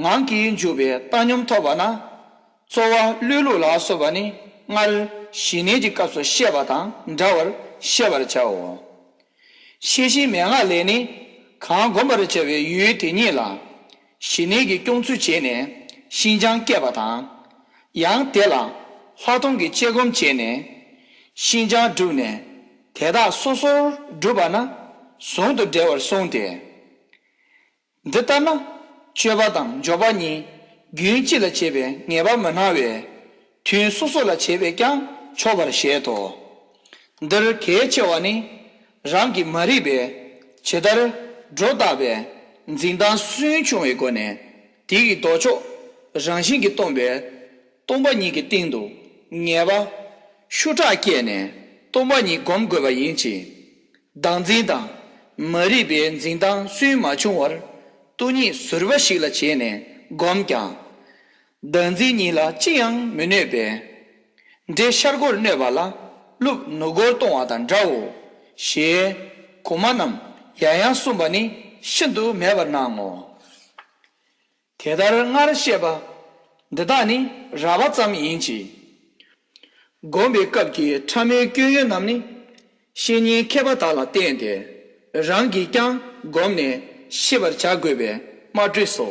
ངང་གིས་འཇུག་པའི་བཏང་སྙོམས་ཐོབ་པ་ན། རྩོལ་བ་གློད་ལུགས་ལ་སོགས་པ་ནི་སྔར་ཞི་གནས་ཀྱི་སྐབས་སུ་བཤད་པ་དང་འདྲ་བར་ཤེས་པར་བྱའོ། ཤེས་བཞིན་མན་ངག་ལས་ནི། གང་བསྒོམ་པར་བྱ་བའི་ཡུལ་དེ་ཉིད་ལ། ཞི་གནས་ཀྱི་སྐྱོང་ཚུལ་བྱས་ནས་ཤིན་སྦྱངས་བསྐྱེད་པ་དང་། ཡང་དེ་ལ་ལྷག་མཐོང་གི་དཔྱད་སྒོམ་བྱས་ནས། ཤིན་སྦྱངས་བསྒྲུབས་ནས་དེ་དག་སོ་སོར་བསྒྲུབས་པ་ན་ཟུང་དུ་འབྲེལ་བར་གསུངས་ཏེ། འདི་ལྟར་ན། སྤྱོད་པ་དང་འཇོག་པ་གཉིས་རྒྱུན་གཅིག་ལ་བྱེད་པའི་ངེས་པ་མི་སྣང་བས། དུས་སོ་སོ་ལ་བྱེད་པས་ཀྱང་ཆོག་པར་བཞེད་དོ། འདིར་གལ་ཆེ་བ་ནི། རང་གིས་མ་རིག་པས་ཇི་ལྟར་སྒྲོ་བཏགས་པའི་འཛིན་སྟངས་སུན་ཕྱུང་བའི་སྒོ་ནས་དེ་ཡི་ལྡོག་ཕྱོགས་རང་བཞིན་གྱིས་སྟོང་པའི་སྟོང་པ་ཉིད་ཀྱི་སྟེང་དུ་ངེས་པ་ཤུགས་དྲག་སྐྱེས་ནས་སྟོང་པ་ཉིད་སྒོམ་དགོས་པ་ཡིན་གྱི། བདག་འཛིན་དང་མ་རིག་པའི་འཛིན་སྟངས་སུན་མ་ཕྱུང་བར་སྟོང་ཉིད་ཟུར་པ་ཞིག་ལ་བྱས་ནས་བསྒོམས་ཀྱང་། བདག་འཛིན་ཉིད་ལ་ཅི་ཡང་མི་གནོད་པས། འདྲེ་ཤར་སྒོར་གནོད་པ་ལ་ཀླུབ་ནུབ་སྒོར་གཏོང་བ་དང་འདྲའོ། ཞེས་གོང་མ་རྣམས་ཡང་ཡང་གསུངས་པ་ནི་ཤིན་ཏུ་མེད་པར་སྣང་ངོ་། དེ་ལྟར་སྔར་བཤད་པ་འདི་དག་ནི་རགས་པ་ཙམ་ཡིན་གྱི། སྒོམ་པའི་སྐབས་ཀྱི་ཕྲ་མོའི་སྐྱོན་ཡོན་རྣམས་ནི། བཤེས་གཉེན་མཁས་པ་དག་ལ་བསྟེན་ཏེ། རང་གིས་ཀྱང་བསྒོམས་ནས་ཤེས་པར་བྱ་དགོས་པས་མ་སྤྲོས་སོ།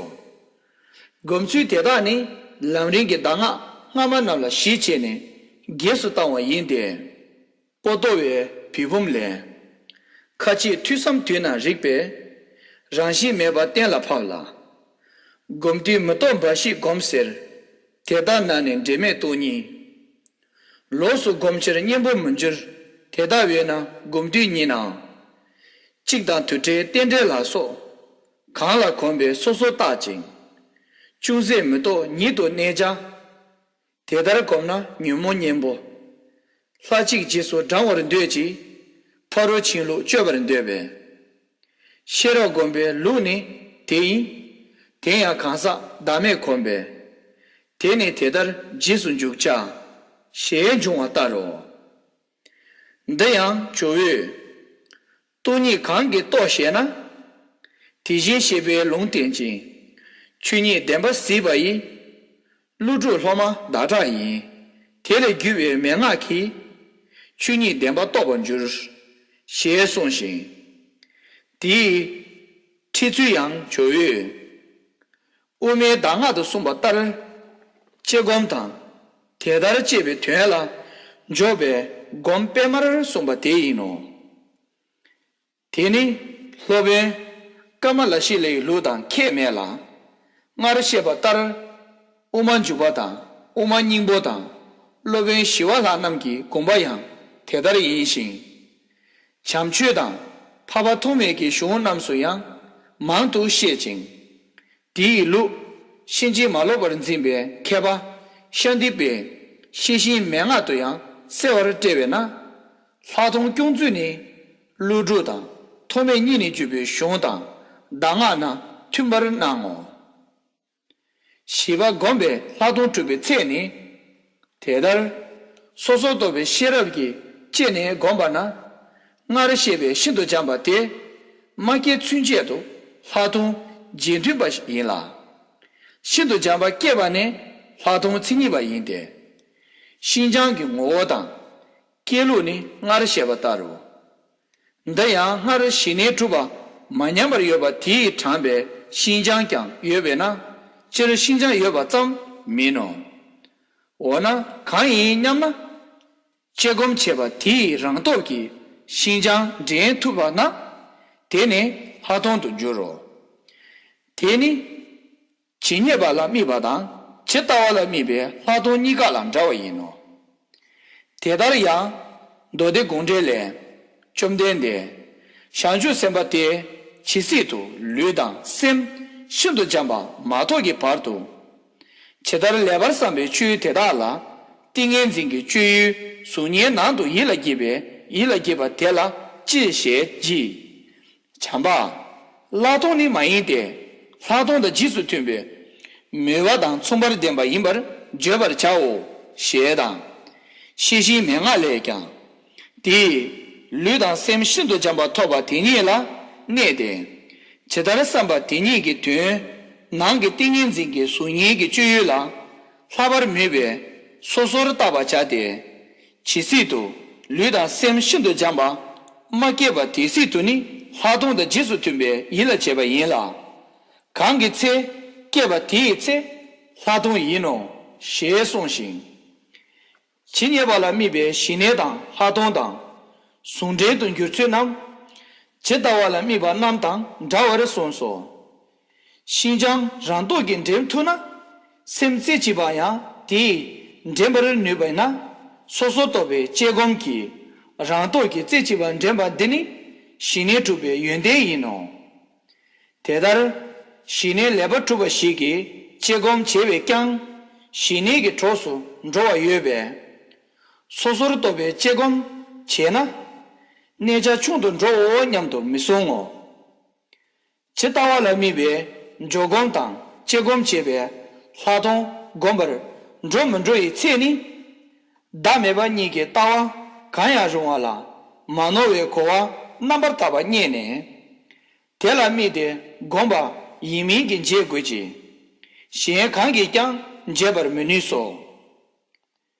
སྒོམ་ཚུལ་དེ་དག་ནི་ལམ་རིམ་གྱི་གདམས་ངག་སྔ་མ་རྣམས་ལ་གཞི་བྱས་ནས་རྒྱས་སུ་བཏང་བ་ཡིན་ཏེ། པོ་ཏོ་བའི་བུས་འབུམ་ལས། ཁ་ཅིག་ཐོས་བསམ་དུས་ན་རིག་པས། རང་བཞིན་མེད་པ་གཏན་ལ་ཕབ་ལ། སྒོམ་དུས་མི་རྟོག་འབའ་ཞིག་སྒོམ་ཟེར། དེ་ལྟ་ན་ནི་འབྲེལ་མེད་སྟོང་ཉིད། ལོགས་སུ་སྒོམ་ཕྱིར་གཉེན་པོ་མི་འགྱུར། དེ་ལྟ་བས་ན་སྒོམ་དུས་ཉིད་ནའང་། གཅིག་དང་དུ་བྲལ་རྟེན་འབྲེལ་ལ་སོགས། གང་ལ་གོམས་པའི་སོ་སོར་བརྟག་ཅིང་། ཅུང་ཟད་མི་རྟོག་ཉིད་དུ་གནས་བྱ། དེ་ལྟར་གོམས་ན་ཉོན་མོངས་གཉེན་པོ། ལྷ་གཅིག་རྗེས་སུ་འབྲང་བར་འདོད་ཅིང་། ཕ་རོལ་ཕྱིན་ལུགས་སྤྱོད་པར་འདོད་པས། ཤེས་རབ་སྒོམ་པའི་ལུགས་ནི་དེ་ཡིན། དེ་ཡང་གང་ཟག་བདག་མེད་གོམས་པས། དེ་ནི་དེ་ལྟར་རྗེས་སུ་འཇུག་བྱ། ཞེས་འབྱུང་བ་ལྟར་རོ། འདི་ཡང་ཇོ་བོས། སྟོང་ཉིད་གང་གིས་རྟོགས་ཞེ་ན། དེ་བཞིན་གཤེགས་པའི་ལུང་བསྟན་ཅིང་། ཆོས་ཉིད་བདེན་པ་གཟིགས་པ་ཡི། ཀླུ་སྒྲུབ་སློབ་མ་ཟླ་གྲགས་ཡིན། དེ་ལས་བརྒྱུད་པའི་མན་ངག་གིས། ཆོས་ཉིད་བདེན་པ་རྟོགས་པར་འགྱུར། ཞེས་གསུངས་ཤིང་། དེའི་ཁྲིད་ཚུལ་ཡང་ཇོ་བོས། དབུ་མའི་གདམས་ངག་ཏུ་གསུངས་པ་ལྟར། དཔྱད་སྒོམ་དང་། དེ་ལྟར་དཔྱད་པའི་དོན་ལ་འཇོག་པའི་སྒོམ་སྤེལ་མར་གསུངས་པ་དེ་ཡིན་ནོ། དེ་ནི་སློབ་དཔོན་ཀ་མ་ལ་ཤཱི་ལའི་ལུགས་དང་ཁྱད་མེད་ལ། སྔར་བཤད་པ་ལྟར་དབུ་མ་འཇུག་པ་དང་དབུ་མ་སྙིང་པོ་དང་སློབ་དཔོན་ཞི་བ་ལྷ་རྣམས་ཀྱི་དགོངས་པ་ཡང་དེ་ལྟར་ཡིན་ཞིང་། བྱམས་ཆོས་དང་འཕགས་པ་ཐོགས་མེད་ཀྱི་གཞུང་རྣམས་སུ་ཡང་མང་དུ་བཤད་ཅིང་། དེའི་ལུགས་ཕྱིན་ཅི་མ་ལོག་པར་འཛིན་པའི་མཁས་པ་ཤཱནྟི་པའི་ཤེས་བཞིན་མན་ངག་ཏུ་ཡང་གསལ་བར་བཀྲལ་བས་ན། ལྷག་མཐོང་སྐྱོང་ཚུལ་ནི། ཀླུ་སྒྲུབ་དང་ཐོགས་མེད་གཉིས་ནས་བརྒྱུད་པའི་གཞུང་དང་གདམས་ངག་རྣམས་མཐུན་པར་སྣང་ངོ་། ཞི་བ་བསྒོམས་པས་ལྷག་མཐོང་གྲུབ་པའི་ཚད་ནི། དེ་ལྟར་སོ་སོར་རྟོག་པའི་ཤེས་རབ་ཀྱིས་དཔྱད་ནས་བསྒོམས་པ་ན། སྔར་བཤད་པའི་ཤིན་ཏུ་སྦྱངས་པ་དེ་མ་སྐྱེས་ཚུན་ཆད་དུ་ལྷག་མཐོང་རྗེས་མཐུན་པ་ཡིན་ལ། ཤིན་ཏུ་སྦྱངས་པ་སྐྱེས་པ་ནི་ལྷག་མཐོང་མཚན་ཉིད་པ་ཡིན་ཏེ། ཤིན་སྦྱངས་ཀྱི་ངོ་བོ་དང་། སྐྱེས་ལུགས་ནི་སྔར་བཤད་པ་ལྟར་རོ། འདི་ཡང་སྔར་ཞི་གནས་གྲུབ་པ་མ་ཉམས་པར་ཡོད་པ་དེས་དྲངས་པའི་ཤིན་སྦྱངས་ཀྱང་ཡོད་པས་ན། སྤྱིར་ཤིན་སྦྱངས་ཡོད་པ་ཙམ་མིན་ནོ། འོ་ན་གང་ཡིན་སྙམ་ན། དཔྱད་སྒོམ་བྱས་པ་དེའི་རང་སྟོབས་ཀྱིས་ཤིན་སྦྱངས་འདྲེན་ཐུབ་པ་ན། དེ་ནི་ལྷག་མཐོང་དུ་འགྱུར་རོ། དེ་ནི། ཇི་སྙེད་པ་ལ་དམིགས་པ་དང་ཇི་ལྟ་བ་ལ་དམིགས་པའི་ལྷག་མཐོང་གཉིས་ཀ་ལ་འདྲ་བ་ཡིན་ནོ། དེ་ལྟར་ཡང་མདོ་སྡེ་དགོངས་འགྲེལ་ལས། བཅོམ་ལྡན་འདས་བྱང་ཆུབ་སེམས་དཔའ་དེ་ཇི་སྲིད་དུ་ལུས་དང་སེམས་ཤིན་ཏུ་སྦྱངས་པ་མ་ཐོབ་ཀྱི་བར་དུ། ཇི་ལྟར་ལེགས་པར་བསམས་པའི་ཆོས་དེ་དག་ལ་ཏིང་ངེ་འཛིན་གྱི་སྤྱོད་ཡུལ་གཟུགས་བརྙན་ནང་དུ་ཡིད་ལ་བགྱིད་པའི་ཡིད་ལ་བགྱིད་པ་དེ་ལ་ཅི་ཞེས་བགྱི། བྱམས་པ། ལྷག་མཐོང་ནི་མ་ཡིན་ཏེ། ལྷག་མཐོང་དང་རྗེས་སུ་མཐུན་པའི་མོས་པ་དང་མཚུངས་པར་ལྡན་པ་ཡིན་པར་བརྗོད་པར་བྱའོ། ཞེས་དང་། ཤེས་བཞིན་མན་ངག་ལས་ཀྱང་། དེས་ལུས་དང་སེམས་ཤིན་ཏུ་སྦྱངས་པ་ཐོབ་པ་དེ་ཉིད་ལ་གནས་ཏེ། ཇི་ལྟར་བསམ་པ་དེ་ཉིད་ཀྱི་དོན་ནང་གི་ཏིང་ངེ་འཛིན་གྱི་གཟུགས་བརྙན་གྱི་སྤྱོད་ཡུལ་ལ་ལྷག་པར་མོས་པས་སོ་སོར་བརྟག་པར་བྱ་སྟེ། ཇི་སྲིད་དུ་ལུས་དང་སེམས་ཤིན་ཏུ་སྦྱངས་པ་མ་སྐྱེས་པ་དེ་སྲིད་དུ་ནི་ལྷག་མཐོང་དང་རྗེས་སུ་མཐུན་པའི་ཡིད་ལ་བྱེད་པ་ཡིན་ལ། གང་གི་ཚེ་སྐྱེས་པ་དེའི་ཚེ་ལྷག་མཐོང་ཡིན་ནོ། ཞེས་གསུངས་ཤིང་། ཇི་སྙེད་པ་ལ་དམིགས་པའི་ཞི་གནས་དང་ལྷག་མཐོང་དང་། ཟུང་འབྲེལ་དུ་འགྱུར་ཚུལ་རྣམས། ཇི་ལྟ་བ་ལ་དམིགས་པ་རྣམས་དང་འདྲ་བར་གསུངས་སོ། ཤིན་སྦྱངས་རང་སྟོབས་ཀྱིས་འདྲེན་ཐུབ་ན། སེམས་རྩེ་གཅིག་པ་ཡང་དེས་འདྲེན་པར་ནུས་པས་ན། སོ་སོར་རྟོག་པའི་དཔྱད་སྒོམ་གྱིས་རང་སྟོབས་ཀྱིས་རྩེ་གཅིག་པ་འདྲེན་པ་འདི་ནི་ཞི་གནས་གྲུབ་པའི་ཡོན་ཏན་ཡིན་ནོ། དེ་ལྟར་ཞི་གནས་ལེགས་པར་གྲུབ་པ་ཞིག་གིས་དཔྱད་སྒོམ་བྱས་པས་ཀྱང་ཞི་གནས་ཀྱི་གྲོགས་སུ་འགྲོ་བ་ཡོད་པས། སོ་སོར་རྟོག་པའི་དཔྱད་སྒོམ་བྱས་ན། གནས་ཆ་ཆུང་དུ་འགྲོའོ་སྙམ་དུ་མི་གསུང་ངོ་། ཇི་ལྟ་བ་ལ་དམིགས་པའི་འཇོག་སྒོམ་དང་དཔྱད་སྒོམ་བྱས་པའི་ལྷག་མཐོང་བསྒོམ་པར་འགྲོ་མི་འགྲོ་ཡི་ཚད་ནི། བདག་མེད་པ་གཉིས་ཀྱི་ལྟ་བ་གང་ཡང་རུང་བ་ལ་མ་ནོར་བའི་གོ་བ་རྣམ་པར་དག་པ་རྙེད་ནས། དེ་ལ་དམིགས་ཏེ་བསྒོམ་པ་ཡིན་མིན་གྱིས་འབྱེད་དགོས་ཀྱི། གཞན་གང་གིས་ཀྱང་འབྱེད་པར་མི་ནུས་སོ།